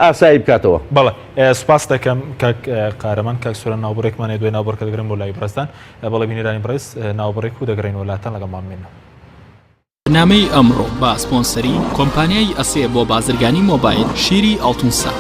ئاسایی بکاتەوە.
بەڵێ سوپاست دەکەم کاک قارەمان. کاک سۆران ناوبڕێکمان هەیە دوای ناوبڕەکە دەگەڕێم بۆ لای بەڕێزتان. بەڵێ بینەرانی بەڕێز ناوبڕێک و دەگەڕێینەوە لاتان لەگەڵمان بمێننەوە.
بەرنامەی ئەمڕۆ بە سپۆنسەری کۆمپانیای ئەسێ بۆ بازرگانی مۆبایل شیری ئاڵتون سا.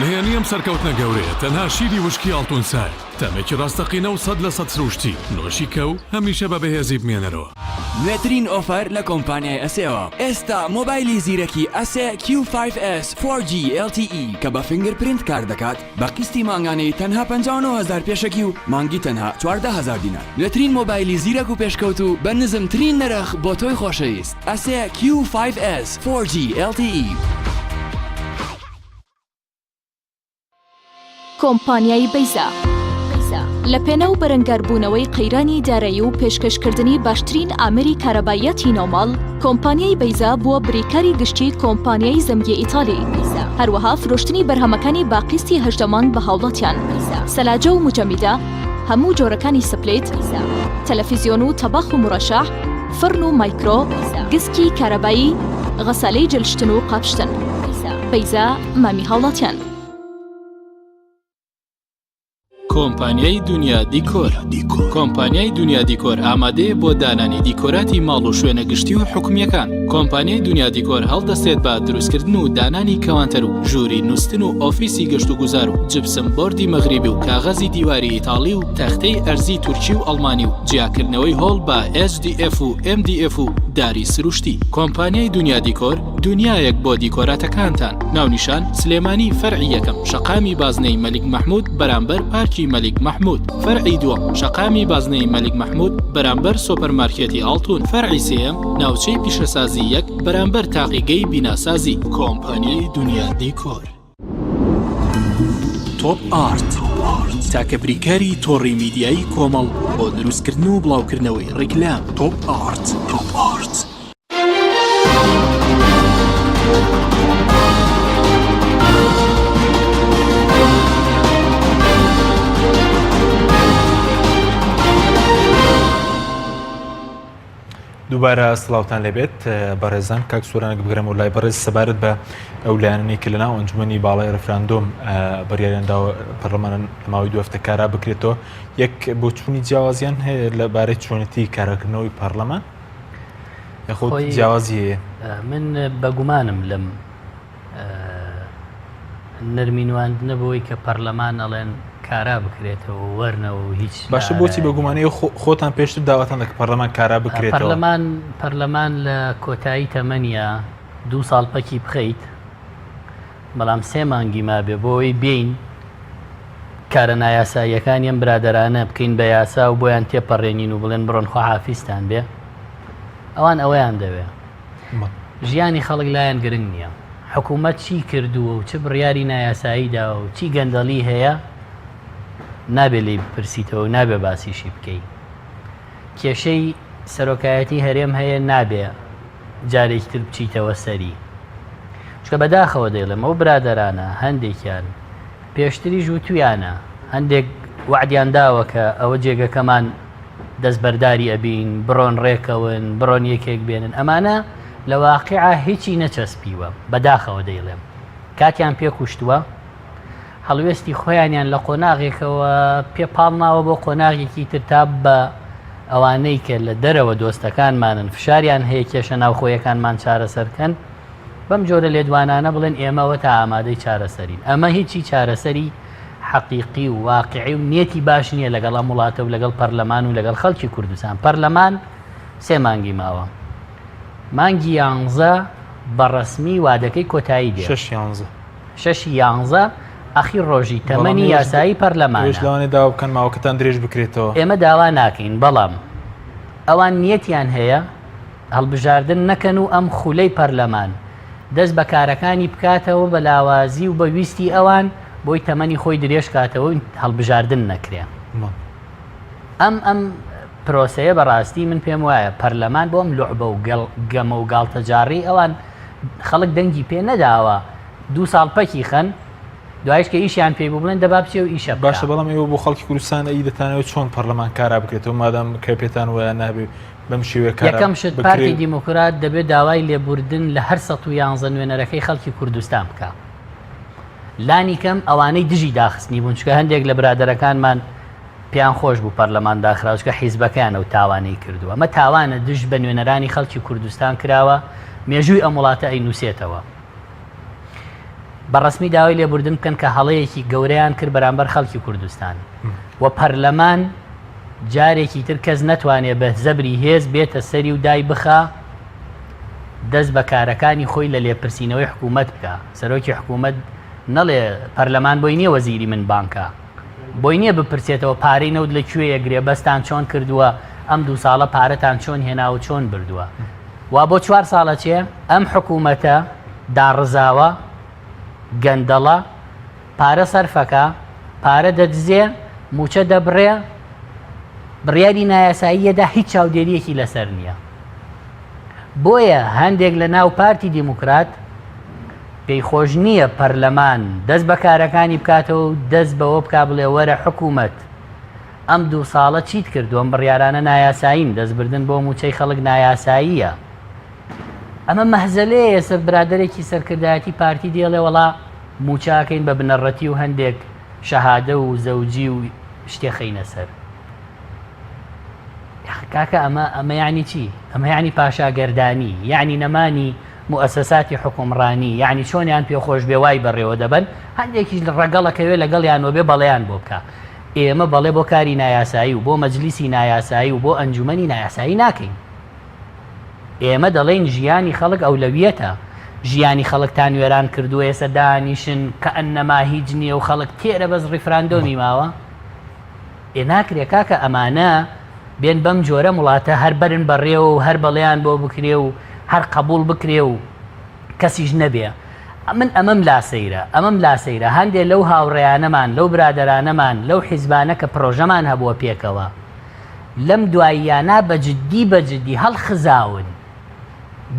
نهێنی ئەم سەرکەوتنە گەورەیە تەنها شیری وشکی ئاڵتونسایە، تامێکی ڕاستەقینە و 100% سروشتی، نۆشی کە و هەمیشە بە بەهێزی بمێنەرەوە.
نوێترین ئۆفەر لە کۆمپانیای ئەسێوە ئێستا مۆبایلی زیرەکی ئەسێ کیو فایڤ ئێس فۆر جی ئێڵ تی ئی کە بە fingerprint کار دەکات بە قیستی مانگانەی تەنها 59 هەزار پێشەکی و مانگی تەنها 14 هەزار دینار نوێترین مۆبایلی زیرەک و پێشکەوتوو بە نزمترین نرخ بۆ تۆی خۆشەویست ئەسێ کیو فایڤ ئێس فۆر جی ئێڵ تی ئی.
کۆمپانیای بەیزا لە پێناو بەرەنگاربوونەوەی قەیرانی دارایی و پێشکەشکردنی باشترین ئامێری کارەباییاتی ناوماڵ، کۆمپانیای بەیزا بووە بریکاری گشتی کۆمپانیای زەمگی ئیتالی. هەروەها فرۆشتنی بەرهەمەکانی بە قیستی 18 مانگ بە هاوڵاتیان. سەلاجە و موجەمیدە، هەموو جۆرەکانی split، تەلەفیزیۆن و تەباخ و مورەشەح، فڕن و مایکرۆ، گسکی کارەبایی، غەسالەی جلشتن و قاپشتن. بەیزا مامی هاوڵاتیان.
کۆمپانیای دونیا دیکۆر کۆمپانیای دونیا دیکۆر ئامادەیە بۆ دانانی دیکۆراتی ماڵ و شوێنە گشتی و حکومییەکان. کۆمپانیای دونیا دیکۆر هەڵدەستێت بە دروستکردن و دانانی کەوانتەر و ژووری نوستن و ئۆفیسی گەشتوگوزار و جپسم بۆردی مەغریبی و کاغەزی دیواری ئیتاڵی و تەختەی ئەرزی تورکی و ئەڵمانی و جیاکردنەوەی هۆڵ بە HDF و MDF و داری سروشتی. کۆمپانیای دونیا دیکۆر دونیایەک بۆ دیکۆراتەکانتان. ناونیشان، سلێمانی فەرعی یەکەم، شەقامی بازنەی مەلیک مەحمود بەرامبەر پارکی مەلیک مەحمود. فەرعی دووەم، شەقامی بازنەی مەلیک مەحمود بەرامبەر سۆپەرمارکێتی ئاڵتون. فەرعی سێیەم، ناوچەی پیشەسازی یەک بەرامبەر تاقیگەی بیناسازی. کۆمپانیای دونیا دیکۆر. تۆپ ئارت تاکە بریکاری تۆڕی میدیایی کۆمەڵ بۆ دروستکردن و بڵاوکردنەوەی ڕیکلام. تۆپ ئارت. تۆپ ئارت.
دووبارە سڵاوتان لێبێت بەڕێزان کاک سۆرانێک بگرم و لای بەڕێز سەبارەت بە ئەو لایەنەی کە لەناو ئەنجومەنی باڵای ڕفراندۆم بڕیاریان داوە پەرلەمان لە ماوەی دوو هەفتە کارا بکرێتەوە یەک بۆچوونی جیاوازیان هەیە لەبارەی چۆنێتی کاراکردنەوەی پەرلەمان یاخود جیاوازی هەیە؟
من بەگومانم لەم نەرمی نواندنە بۆی کە پەرلەمان ئەڵێن کارا بکرێتەوە وەرنەوە و هیچ
باشە بۆچی بەگومانی خۆتان پێشتر داواتان دەکە پەرلەمان کارا بکرێت
پەرلەمان پەرلەمان لە کۆتایی تەمەنیە دوو ساڵ پەکی بخەیت بەڵام سێ مانگی مابێ بۆی بین کارە نایاساییەکانی ئەم برادەرانە بکەین بە یاسا و بۆیان تێپەڕێنین و بڵێن بڕۆن خواحافیزتان بێ ئەوان ئەوەیان دەوێ ژیانی خەڵک لایان گرنگ نییە حکوومەت چی کردووە و چ بڕیاری نایاسایی داوە و چی گەندەڵی هەیە نابێ لێی بپرسیتەوە و نابێ باسیشی بکەی کێشەی سەرۆکایەتی هەرێم هەیە نابێ جارێکی تر بچیتەوە سەری چکە بەداخەوە دەیڵێم ئەو برادەرانە هەندێکیان پێشتریش وتویانە هەندێک وەعدیان داوە کە ئەوە جێگەکەمان دەستبەرداری ئەبین، بڕۆن ڕێکەون، بڕۆن یەکێک بێنن، ئەمانە لە واقیعا هیچی نەچەسپیوە، بەداخەوە دەیڵێم کاتیان پێ کوشتووە، هەڵوێستی خۆیانیان لە قۆناغێکەوە پێ پاڵناوە بۆ قۆناغێکی تر تا بە ئەوانەی کە لە دەرەوە دۆستەکانمانن فشاریان هەیە کێشە ناوخۆیەکانمان چارەسەر کەن، بەم جۆرە لێدوانانە بڵێن ئێمە ئەوەتا ئامادەی چارەسەرین ئەمە هیچی چارەسەری حەقیقی و واقعی و نیەتی باش نییە لەگەڵ ئەم وڵاتە و لەگەڵ پەرلەمان و لەگەڵ خەڵکی کوردستان پەرلەمان سێ مانگی ماوە مانگی یانزە بە ڕەسمی وادەکەی کۆتایی دێ
شەش یانزە
شەشی یانزە ئەخیر ڕۆژی تەمەنی یاسایی پەرلەمانە
لەوانەیە داوا بکەن ماوەکەتان درێژ بکرێتەوە
ئێمە داوا ناکەین بەڵام ئەوان نیەتیان هەیە هەڵبژاردن نەکەن و ئەم خولەی پەرلەمان دەست بە کارەکانی بکاتەوە بە لاوازی و بە ویستی ئەوان بۆی تەمەنی خۆی درێژ کاتەوە و هەڵبژاردن نەکرێ. ئەم ئەم پرۆسەیە بەڕاستی من پێم وایە پەرلەمان بۆ ئەم لوعبە و گەمە و گاڵتەجاڕی ئەوان خەڵک دەنگی پێ نەداوە دوو ساڵ پەکی خەن دوایش کە ئیشیان پێی بوو بڵێن دەبا بچێ و ئیشە بکا.
باشە بەڵام ئێوە بۆ خەڵکی کوردستان ئەی دەتانەوێت چۆن پەرلەمان کارا بکرێتەوە مادام کە پێتان وایە نابێ بەم شێوەیە کارا
یەکەم شت
بکرێ؟
پارتی دیموکرات دەبێ داوای لێبوردن لە هەر 111 نوێنەرەکەی خەڵکی کوردستان بکا لانی کەم ئەوانەی دژی داخستنی بوون چونکە هەندێک لە برادەرەکانمان پێیان خۆش بوو پەرلەمان داخرا چونکە حیزبەکەیان ئەو تاوانەی کردووە ئەمە تاوانە دژ بە نوێنەرانی خەڵکی کوردستان کراوە مێژووی ئەم وڵاتە ئەینووسێتەوە بە ڕەسمی داوای لێبوردن بکەن کە هەڵەیەکی گەورەیان کرد بەرامبەر خەڵکی کوردستان و پەرلەمان جارێکی تر کەس نەتوانێ بە زەبری هێز بێتە سەری و دای بخا دەست بە کارەکانی خۆی لە لێپرسینەوەی حکوومەت بکا سەرۆکی حکوومەت نەڵێ پەرلەمان بۆی نییە وەزیری من بانکە بۆی نییە بپرسێتەوە پارەی نەوت لە کوێیە گرێبەستان چۆن کردووە ئەم دوو ساڵە پارەتان چۆن هێنا و چۆن بردووە وا بۆ چوار ساڵە چێ ئەم حکوومەتە داڕزاوە گەندەڵە پارە سەرفەکا، پارە دەدزێ، مووچە دەبڕێ، بڕیاری نایاسایی یەدا هیچ چاودێرییەکی لەسەر نییە. بۆیە هەندێک لە ناو پارتی دیموکرات پێی خۆش نییە پەرلەمان دەست بە کارەکانی بکاتەوە و دەست بەوە بکا بڵێ وەرە حکوومەت ئەم دوو ساڵە چیت کردووە، ئەم بڕیارانە نایاسایین، دەستبردن بۆ مووچەی خەڵک نایاساییە. ئەمە مەهزەلەیە ئێستا برادەرێکی سەرکردایەتی پارتی دێڵێ وەڵا مووچە ئەکەین بە بنەڕەتی و هەندێک شەهادە و زەوجی و شتێ خەینە سەر. یاخە کاکە ئەمە ئەمە یعنی چی؟ ئەمە یعنی پاشاگەردانی، یعنی نەمانی موئەسەساتی حوکمڕانی، یعنی چۆنیان پێ خۆش بێ وای بەڕێوە دەبەن، هەندێکیش ڕەگەڵەکەوێ لەگەڵیان وەبێ بەڵێیان بۆ بکا. ئێمە بەڵێ بۆ کاری نایاسایی و بۆ مەجلیسی نایاسایی و بۆ ئەنجومەنی نایاسایی ناکەین. ئێمە دەڵێین ژیانی خەڵک ئەولەویەتە، ژیانی خەڵکتان وێران کردووە ئێستا دانیشن کەئەنەما هیچ نییە و خەڵک تێرە بەس ڕیفراندۆمی ماوە؟ ئێ ناکرێ کاکە ئەمانە بێن بەم جۆرە وڵاتە هەر بەرن بەڕێوە و هەر بەڵێیان بۆ بکرێ و هەر قەبوڵ بکرێ و کەسیش نەبێ من ئەمەم لا سەیرە ئەمەم لا سەیرە هەندێ لەو هاوڕێیانەمان لەو برادەرانەمان لەو حیزبانە کە پرۆژەمان هەبووە پێکەوە لەم دواییانە بە جدی بە جدی هەڵخزاون،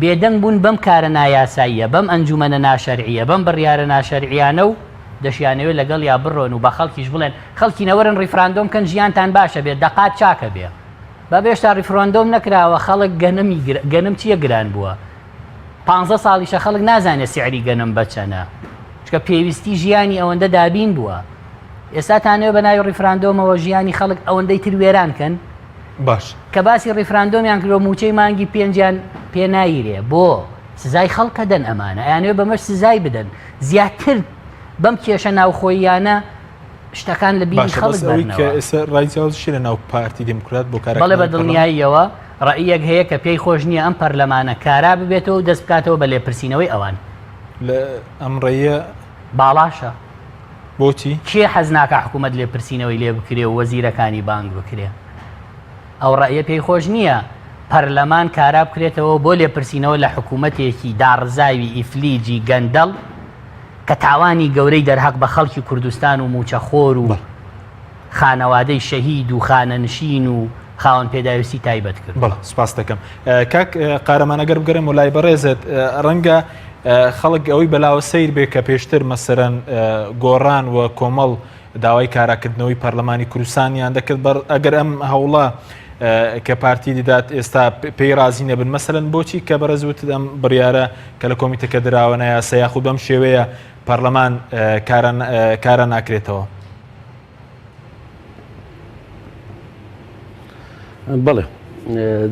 بێدەنگ بوون بەم کارە نایاساییە، بەم ئەنجومەنە ناشەرعییە، بەم بڕیارە ناشەرعیانە و دەشیانەوێت لەگەڵیا بڕۆن و بە خەڵکیش بڵێن خەڵکینە وەرن ڕیفراندۆم کەن ژیانتان باشە بێ دەقات چاکە بێ. بابە هێشتا ڕیفراندۆم نەکراوە خەڵک گەنمی گەنم چییە گران بووە؟ پانزە ساڵیشە خەڵک نازانێت سعری گەنم بەچەنە چکە پێویستی ژیانی ئەوەندە دابین بووە ئێستا تانەوە بە ناوی ڕیفراندۆمەوە ژیانی خەڵک ئەوەندەی تر وێران کەن
باش
کە باسی ڕیفراندۆمیان کردوە موچەی مانگی پێنجیان پێ نایرێ بۆ سزای خەڵکە دەن ئەمانە ئەیانەوێ بەمەش سزای بدەن زیاتر بەم کێشە ناوخۆییانە شتەکان لە بیری
باشە
خەڵک
بەس ئەوەی کە
بەرنەوە.
ئێستا ڕای جیاواز چیە لە ناو پارتی دیموکرات بۆ
بەڵێ
کاراکردنەوەی
بە
پەرلەمان؟
دڵنیاییەوە ڕەئیەک هەیە کە پێی خۆش نییە ئەم پەرلەمانە کارا ببێتەوە و دەست بکاتەوە بە لێپرسینەوەی ئەوان.
لە ئەم ڕێیە.
باڵاشە.
بۆچی؟
کێ حەز ناکا حکوومەت لێپرسینەوەی لێ بکرێ و وەزیرەکانی بانگ بکرێ؟ ئەو ڕەئیە پێی خۆش نییە پەرلەمان کارا بکرێتەوە بۆ لێپرسینەوە لە حکوومەتێکی داڕزاوی ئیفلیجی گەندەڵ کە تاوانی گەورەی دەرهەق بە خەڵکی کوردستان و مووچەخۆر و خانەوادەی شەهید و خانەنشین و خاوەن پێداویستی تایبەت کردووە.
بەڵێ سوپاست دەکەم. کاک قارەمان ئەگەر بگەڕێمەوە لای بەڕێزت ڕەنگە خەڵک ئەوەی بەلاوە سەیر بێ کە پێشتر مەسەرەن گۆڕان و کۆمەڵ داوای کاراکردنەوەی پەرلەمانی کوردستانیان دەکرد بەر ئەگەر ئەم هەوڵە کە پارتی دەدات ئێستا پێی رازی نەبن مەسەلەن بۆچی کە بەڕێز وتت ئەم بڕیارە کە لە کۆمیتەکە دراوە نایاسا یاخود بەم شێوەیە پەرلەمان کارا ناکرێتەوە؟
بەڵێ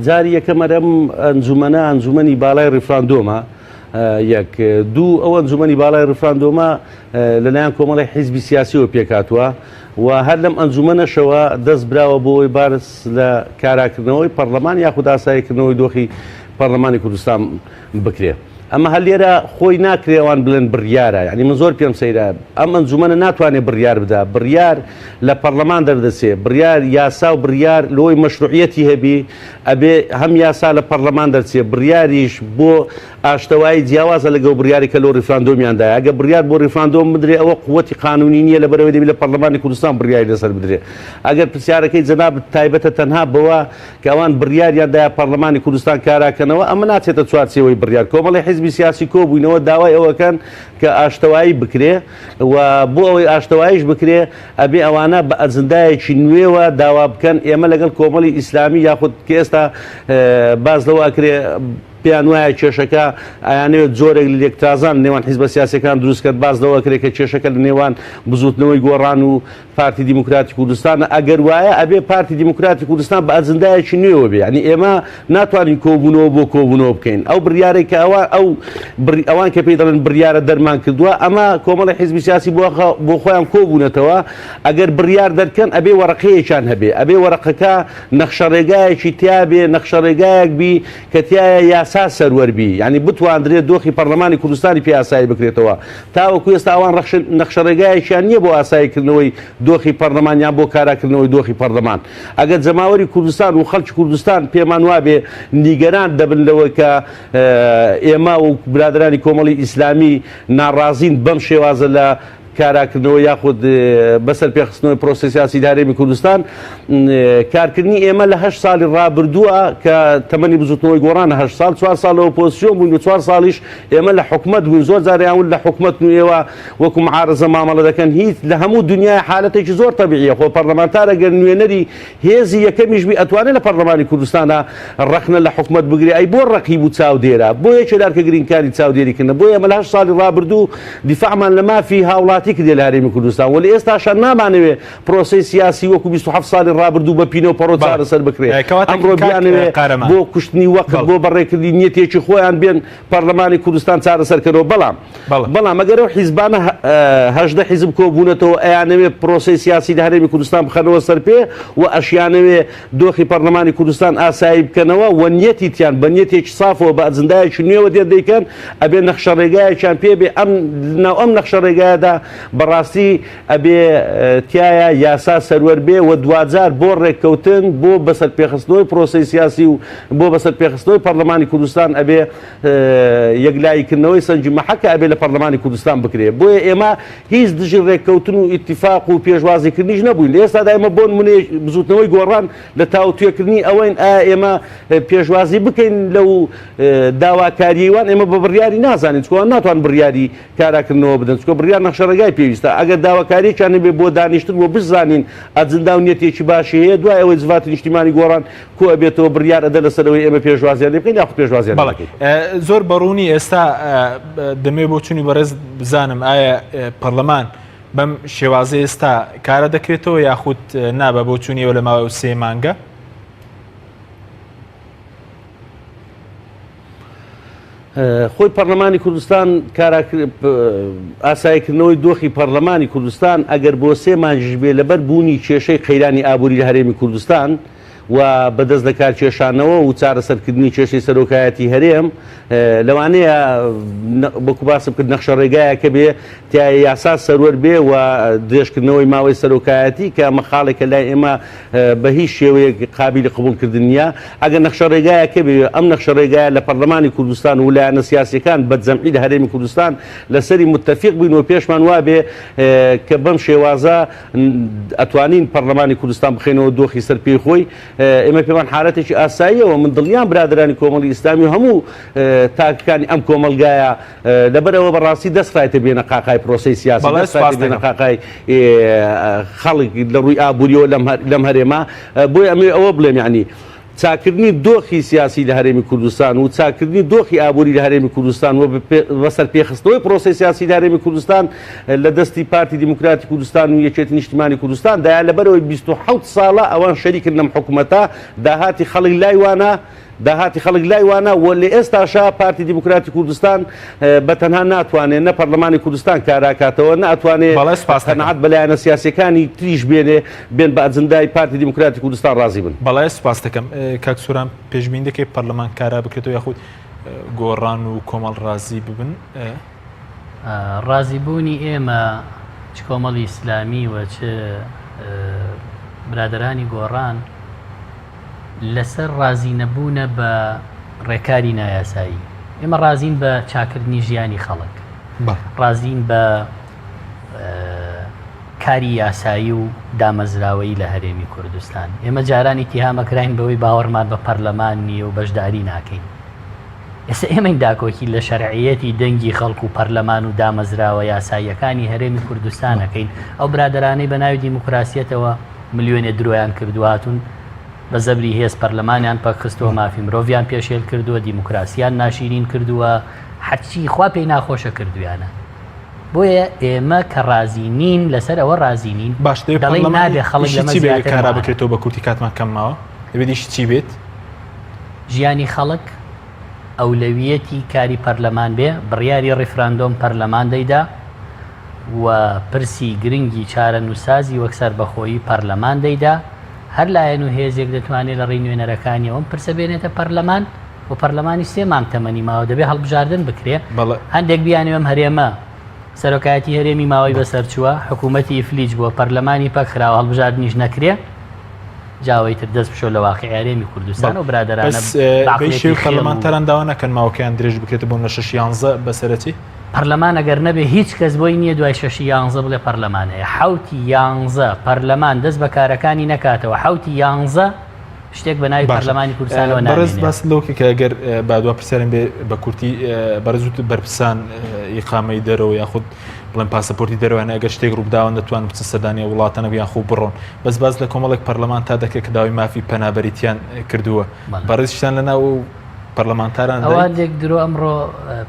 جاری یەکەم ئەم ئەنجومەنە ئەنجومەنی باڵای ڕیفراندۆمە یەک دوو ئەو ئەنجومەنی باڵای ڕیفراندۆمە لەلایەن کۆمەڵی حیزبی سیاسیەوە پێکهاتووە و هەر لەم ئەنجومەنەشەوە دەست براوە بۆ ئەوەی بارس لە کاراکردنەوەی پەرلەمان یاخود ئاساییکردنەوەی دۆخی پەرلەمانی کوردستان بکرێ. ئەمە هەر لێرە خۆی ناکرێ ئەوان بڵێن بڕیارە، یانی من زۆر پێم سەیرە ئەم ئەنجومەنە ناتوانێ بڕیار بدا، بڕیار لە پەرلەمان دەردەچێ، بڕیار یاسا و بڕیار لۆی مەشروعیەتی هەبی ئەبێ هەم یاسا لە پەرلەمان دەرچێ، بڕیاریش بۆ ئاشتەوایی جیاوازە لەگەڵ بڕیاری کە لۆ ڕیفراندۆمیان دایە، ئەگەر بڕیار بۆ ڕیفراندۆم بدرێ ئەوە قوەتی قانونی نییە لەبەرئەوەی دەبی لە پەرلەمانی کوردستان بڕیاری لەسەر بدرێ. ئەگەر پرسیارەکەی جەنابت تایبەتە تەنها بەوە کە ئەوان بڕیاریان دایە پەرلەمانی کوردستان کاراکەنەوە، ئەمە ناچێتە چوارچێوەی بڕیار. کۆمەڵی حیزبی سیاسی کۆبووینەوە داوای ئەوەکەن کە ئاشتەوایی بکرێ و بۆ ئەوەی ئاشتەواییش بکرێ ئەبێ ئەوانە بە ئەجندایەکی نوێوە داوا بکەن. ئێمە لەگەڵ کۆمەڵی ئیسلامی یاخود کە ئێستا باس لەوە ئەکرێ پێیان وایە کێشەکە ئەیانەوێت جۆرێک لە لێکترازان لە نێوان حیزبە سیاسیەکان دروست کەن، باس لەوە ئەکرێ کە کێشەکە لە نێوان بزووتنەوەی گۆڕان و پارتی دیموکراتی کوردستانە، ئەگەر وایە ئەبێ پارتی دیموکراتی کوردستان بە ئەجندایەکی نوێوە بێ، یانی ئێمە ناتوانین کۆبوونەوە بۆ کۆبوونەوە بکەین، ئەو بڕیارەی کە ئەوان ئەو ئەوان کە پێی دەڵێن بڕیارە دەرمان کردووە، ئەمە کۆمەڵی حیزبی سیاسی بۆ بۆ خۆیان کۆبوونەتەوە، ئەگەر بڕیار دەرکەن ئەبێ وەرەقەیەکیان هەبێ، ئەبێ وەرەقەکە نەخشەڕێگایەکی تیابێ، نەخشەڕێگایەک بی کە تیایا یاسا سەروەر بی، یانی بتواندرێ دۆخی پەڕلەمانی کوردستانی پێ ئاسایی بکرێتەوە. تاوەکو ئێستا ئەوان نەخشەڕێگایەکیان نییە بۆ ئاساییکردنەوەی دۆخی پەڕلەمان یان بۆ کاراکردنەوەی دۆخی پەڕلەمان. ئەگەر جەماوەری کوردستان و خەڵکی کوردستان پێمان وابێ نیگەران دەبن لەوەی کە ئێمە و برادەرانی کۆمەڵی ئیسلامی ناڕازین بەم شێوازە لە کاراکردنەوە یاخود بەسەر پێخستنەوەی پرۆسەی سیاسی لە هەرێمی کوردستان، کارکردنی ئێمە لە هەشت ساڵی ڕابردووە کە تەمەنی بزوتنەوەی گۆڕانە هەشت ساڵ، چوار ساڵ لە ئۆپۆزسیۆن بووین و چوار ساڵیش ئێمە لە حکومەت بووین، زۆر جار یان لە حکومەتن و ئێوە وەکو معارەزە مامەڵە دەکەن، هیچ لە هەموو دنیای حالەتێکی زۆر تەبیعیە، خۆ پەرلەمانتار ئەگەر نوێنەری هێزی یەکەمیش بی ئەتوانێ لە پەرلەمانی کوردستانا ڕەخنە لە حکومەت بگرێ، ئەی بۆ ڕەقیب و چاودێرە؟ بۆ یەکێ لە ئەرکە گرینگکانی چاودێری کردنە؟ بۆیە ئێمە لە هەشت ساڵی ڕابردوو دیفاعمان لە مافی هاوڵاتی کردیە لە هەرێمی کوردستان وەلی ئێستاشا نامانەوێ پرۆسەی سیاسی وەکو 27 ساڵی ڕابردوو بە پینە و پەڕۆ
بەڵێ.
چارەسەر بکرێ.
کەواتە
ئەمڕۆ
کاک
بیانەوێ
قارەمان.
بۆ کوشتنی وەقت
بەڵێ.
بۆ بەڕێکردنی نیەتێکی خۆیان بێن پەرلەمانی کوردستان چارەسەر کەنەوە بەڵام
بەڵێ.
بەڵام ئەگەر ئەو حیزبانە 18 حیزب کۆبوونەتەوە ئەیانەوێ پرۆسەی سیاسی لە هەرێمی کوردستان بخەنەوە سەر پێ و ئەشیانەوێ دۆخی پەرلەمانی کوردستان ئاسایی بکەنەوە و نیەتی تیان بە نیەتێکی سافەوە بە ئەجندایەکی نوێوە دێن دەیکەن ئەبێ نەخشەڕێگایەکیان پێ بێ ئەم ناو ئەم نەخشەڕێگایەدا بەڕاستی ئەبێ تیایا یاسا سەروەر بێ و دواجار بۆ ڕێککەوتن بۆ بەسەر پێخستنەوەی پرۆسەی سیاسی و بۆ بەسەر پێخستنەوەی پەرلەمانی کوردستان ئەبێ یەکلاییکردنەوەی سەنگی مەحەکە ئەبێ لە پەرلەمانی کوردستان بکرێ بۆیە ئێمە هیچ دژی ڕێککەوتن و ئیتیفاق و پێشوازیکردنیش نەبووین لە ئێستادا ئێمە بۆ نمونەیەک بزوتنەوەی گۆڕان لە تاوتوێکردنی ئەوەین ئایا ئێمە پێشوازی بکەین لەو داواکاریەی وان ئێمە بە بڕیاری نازانین چونکە ئەوان ناتوان بڕیاری کاراکردنەوە بدەن چونکە بڕیار نەخشەڕێگای. ڕێگای پێویستە ئەگەر داواکاریەکیان هەبێ بۆ دانیشتن و بشزانین ئەجندا و نیەتێکی باشی هەیە دوای ئەوەی جڤاتی نیشتیمانی گۆڕان کۆ ئەبێتەوە بڕیار ئەدە لەسەر ئەوەی ئێمە پێشوازیان لێ بکەین یاخود پێشوازیان لێ
بەڵێ
نەکەین.
زۆر بەڕوونی ئێستا دەمەوێت بۆچوونی بەڕێز بزانم ئایا پەرلەمان بەم شێوازە ئێستا کارە دەکرێتەوە یاخود نا بە بۆچوونی ئێوە لە ماوەی سێ مانگە؟
خۆی پەرلەمانی کوردستان ئاساییکردنەوەی دۆخی پەرلەمانی کوردستان ئەگەر بۆ سێ مانگیش بێ لەبەر بوونی کێشەی قەیرانی ئابووری لە هەرێمی کوردستان و بەدەست لەکارکێشانەوە و چارەسەرکردنی کێشەی سەرۆکایەتی هەرێم لەوانەیە وەکو باسم کرد نەخشە ڕێگایەکە بێ تیایا یاسا سەروەر بێ و درێژکردنەوەی ماوەی سەرۆکایەتی کە ئەمە خاڵێکە لای ئێمە بە هیچ شێوەیەک قابیلی قبوڵکردن نییە. ئەگەر نەخشە ڕێگایەک هەبێ ئەم نەخشە ڕێگایە لە پەرلەمانی کوردستان و لایەنە سیاسییەکان بە جەمعی لە هەرێمی کوردستان لەسەری متەفیق بین و پێشمان وابێ کە بەم شێوازە ئەتوانین پەرلەمانی کوردستان بخەینەوە دۆخی سەر پێی خۆی ئێمە پێمان حالەتێکی ئاساییە و من دڵنیام برادەرانی کۆمەڵی ئیسلامی و هەموو تاکەکانی ئەم کۆمەڵگایە لەبەرئەوە بەڕاستی دەست خرایتە بێنە قاقای پرۆسەی سیاسی،
بەڵێ
دەست خرایتە
سوپاس
بێنە
دەکەم.
قاقای خەڵک لە ڕووی ئابووریەوە لەم هەرێمە، بۆیە ئەمەوێ ئەوە بڵێم یانی چاککردنی دۆخی سیاسی لە هەرێمی کوردستان و چاککردنی دۆخی ئابووری لە هەرێمی کوردستان و بەسەرپێخستنەوەی پرۆسەی سیاسی لە هەرێمی کوردستان لە دەستی پارتی دیموکراتی کوردستان و یەکێتی نیشتیمانی کوردستان دایە، لەبەرئەوەی 27 ساڵە ئەوان شەریکن لەم حکومەتە، داهاتی خەڵک لای وانە، داهاتی خەڵک لای وانە و لە ئێستاشا پارتی دیموکراتی کوردستان بە تەنها ناتوانێ نە پەرلەمانی کوردستان کاراکاتەوە نە ئەتوانێ
بەڵێ سوپاس دەکەم.
قەناعەت بە لایەنە سیاسیەکانی تریش بێنێ بێن بە ئەجندای پارتی دیموکراتی کوردستان ڕازی بن.
بەڵێ سوپاس دەکەم. کاک سۆران پێشبینی دەکەی پەرلەمان کارا بکرێتەوە یاخود گۆڕان و کۆمەڵ ڕازی ببن؟
ڕازی بوونی ئێمە چ کۆمەڵی ئیسلامی و چ برادەرانی گۆڕان لەسەر ڕازی نەبوونە بە ڕێکاری نایاسایی. ئێمە ڕازین بە چاکردنی ژیانی خەڵک. ڕازین بە کاری یاسایی و دامەزراوەیی لە هەرێمی کوردستان. ئێمە جاران ئیتیهامەکراین بەوەی باوەڕمان بە پەرلەمان نییە و بەشداری ناکەین. ئێستا ئێمەین داکۆکی لە شەرعیەتی دەنگی خەڵک و پەرلەمان و دامەزراوە یاساییەکانی هەرێمی کوردستان ئەکەین. ئەو برادەرانەی بە ناوی دیموکراسیەتەوە ملیۆنێ درۆیان کردووە هاتوون بە زەبری هێز پەرلەمانیان پەکخستووە، مافی مرۆڤیان پێشێل کردووە، دیموکراسیان ناشیرین کردووە، هەرچی خوا پێی ناخۆشە کردوویانە. بۆیە ئێمە کە ڕازی نین لەسەر ئەوە ڕازی نین،
باش دەبێت
دەڵێین
پەرلەمان
نابێ خەڵک
ئیشی
لەمە
چی بێت
زیاتر
کارا
معانات
بکرێتەوە بە کورتی کاتمان کەم ماوە دەبێت ئیشی چی بێت؟
ژیانی خەڵک ئەولەویەتی کاری پەرلەمان بێ، بڕیاری ڕیفراندۆم پەرلەمان دەیدا و پرسی گرنگی چارەنووسسازی وەک سەربەخۆیی پەرلەمان دەیدا، هەر لایەن و هێزێک دەتوانێ لە ڕێی نوێنەرەکانیەوە ئەم پرسە بێنێتە پەرلەمان و پەرلەمانیش سێ مانگ تەمەنی ماوە دەبێ هەڵبژاردن بکرێ، هەندێک بیانوی ئەم هەرێمە سەرۆکایەتی هەرێمی ماوەی بەسەرچووە، حکوومەتی ئیفلیج بووە، پەرلەمانی پەکخراوە هەڵبژاردنیش نەکرێ. جا ئیتر دەست بشۆ لە واقیعی هەرێمی کوردستان و برادەرانە
بەس بەی شێوەی پەرلەمانتاران داوا نەکەن ماوەکەیان درێژ بکرێتە بۆ نە شەش یانزە بەسەرەتی؟
پەرلەمان ئەگەر نەبێ هیچ کەس بۆی نییە دوای شەشی یانزە بڵێ پەرلەمان هەیە حەوتی یانزە پەرلەمان دەست بە کارەکانی نەکاتەوە حەوتی یانزە شتێک بە ناوی پەرلەمانی کوردستانەوە
بەڕێز باس لەوە کە ئەگەر با دوا پرسیارم بێ بە کورتی بەڕێز وت بەرپرسان ئیقامەی دەرەوە یاخود بڵێن پاسەپۆرتی دەرەوەیان ئەگەر شتێک ڕووبداوە دەتوان بچن سەردانی ئەو وڵاتانە یان خۆ بڕۆن بەس باس لە کۆمەڵێک پەرلەمان تا دەکرێت کە داوای مافی پەنابەریتیان کردووە بەڕێزیشتان لە ناو پەرلەمانتاران
ئەوان لێک درۆ ئەمڕۆ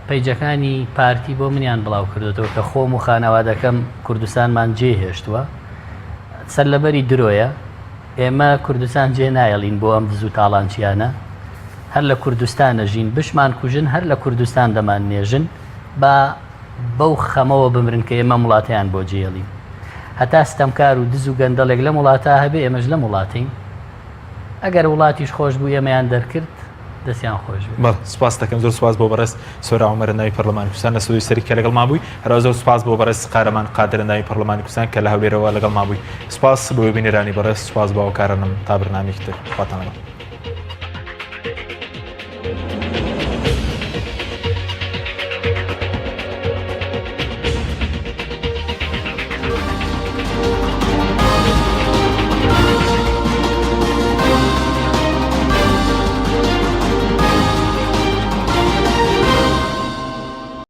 پەیجەکانی پارتی بۆ منیان بڵاو کردوێتەوە کە خۆم و خانەوادەکەم کوردستانمان جێ هێشتووە سەر لەبەری درۆیە ئێمە کوردستان جێ نایەڵین بۆ ئەم دز و تاڵانچیانە هەر لە کوردستانە ژین بشمان کوژن هەر لە کوردستان دەمان نێژن با بەو خەمەوە بمرن کە ئێمە ئەم وڵاتەیان بۆ جێڵین. هەتا ستەمکار و دز و گەندەڵێک لەم وڵاتە هەبێ ئێمەش لەم وڵاتەین. ئەگەر وڵاتیش خۆش بوو ئێمەیان دەرکرد دەستیان خۆش بێت.
بەڵێ سوپاست دەکەم زۆر سوپاس بۆ بەڕێز سۆرا عومەر ئەندامی پەرلەمانی کوردستان لە ستۆدیۆی سەرەکی کە لەگەڵمان بووی هەروەها زۆر سوپاس بۆ بەڕێز قارەمان قادر ئەندامی پەرلەمانی کوردستان کە لە هەولێرەوە لەگەڵمان بووی سوپاس بۆ بینەرانی بەڕێز سوپاس بۆ هاوکارانم تا بەرنامەیەکی تر خواتان لەگەڵ.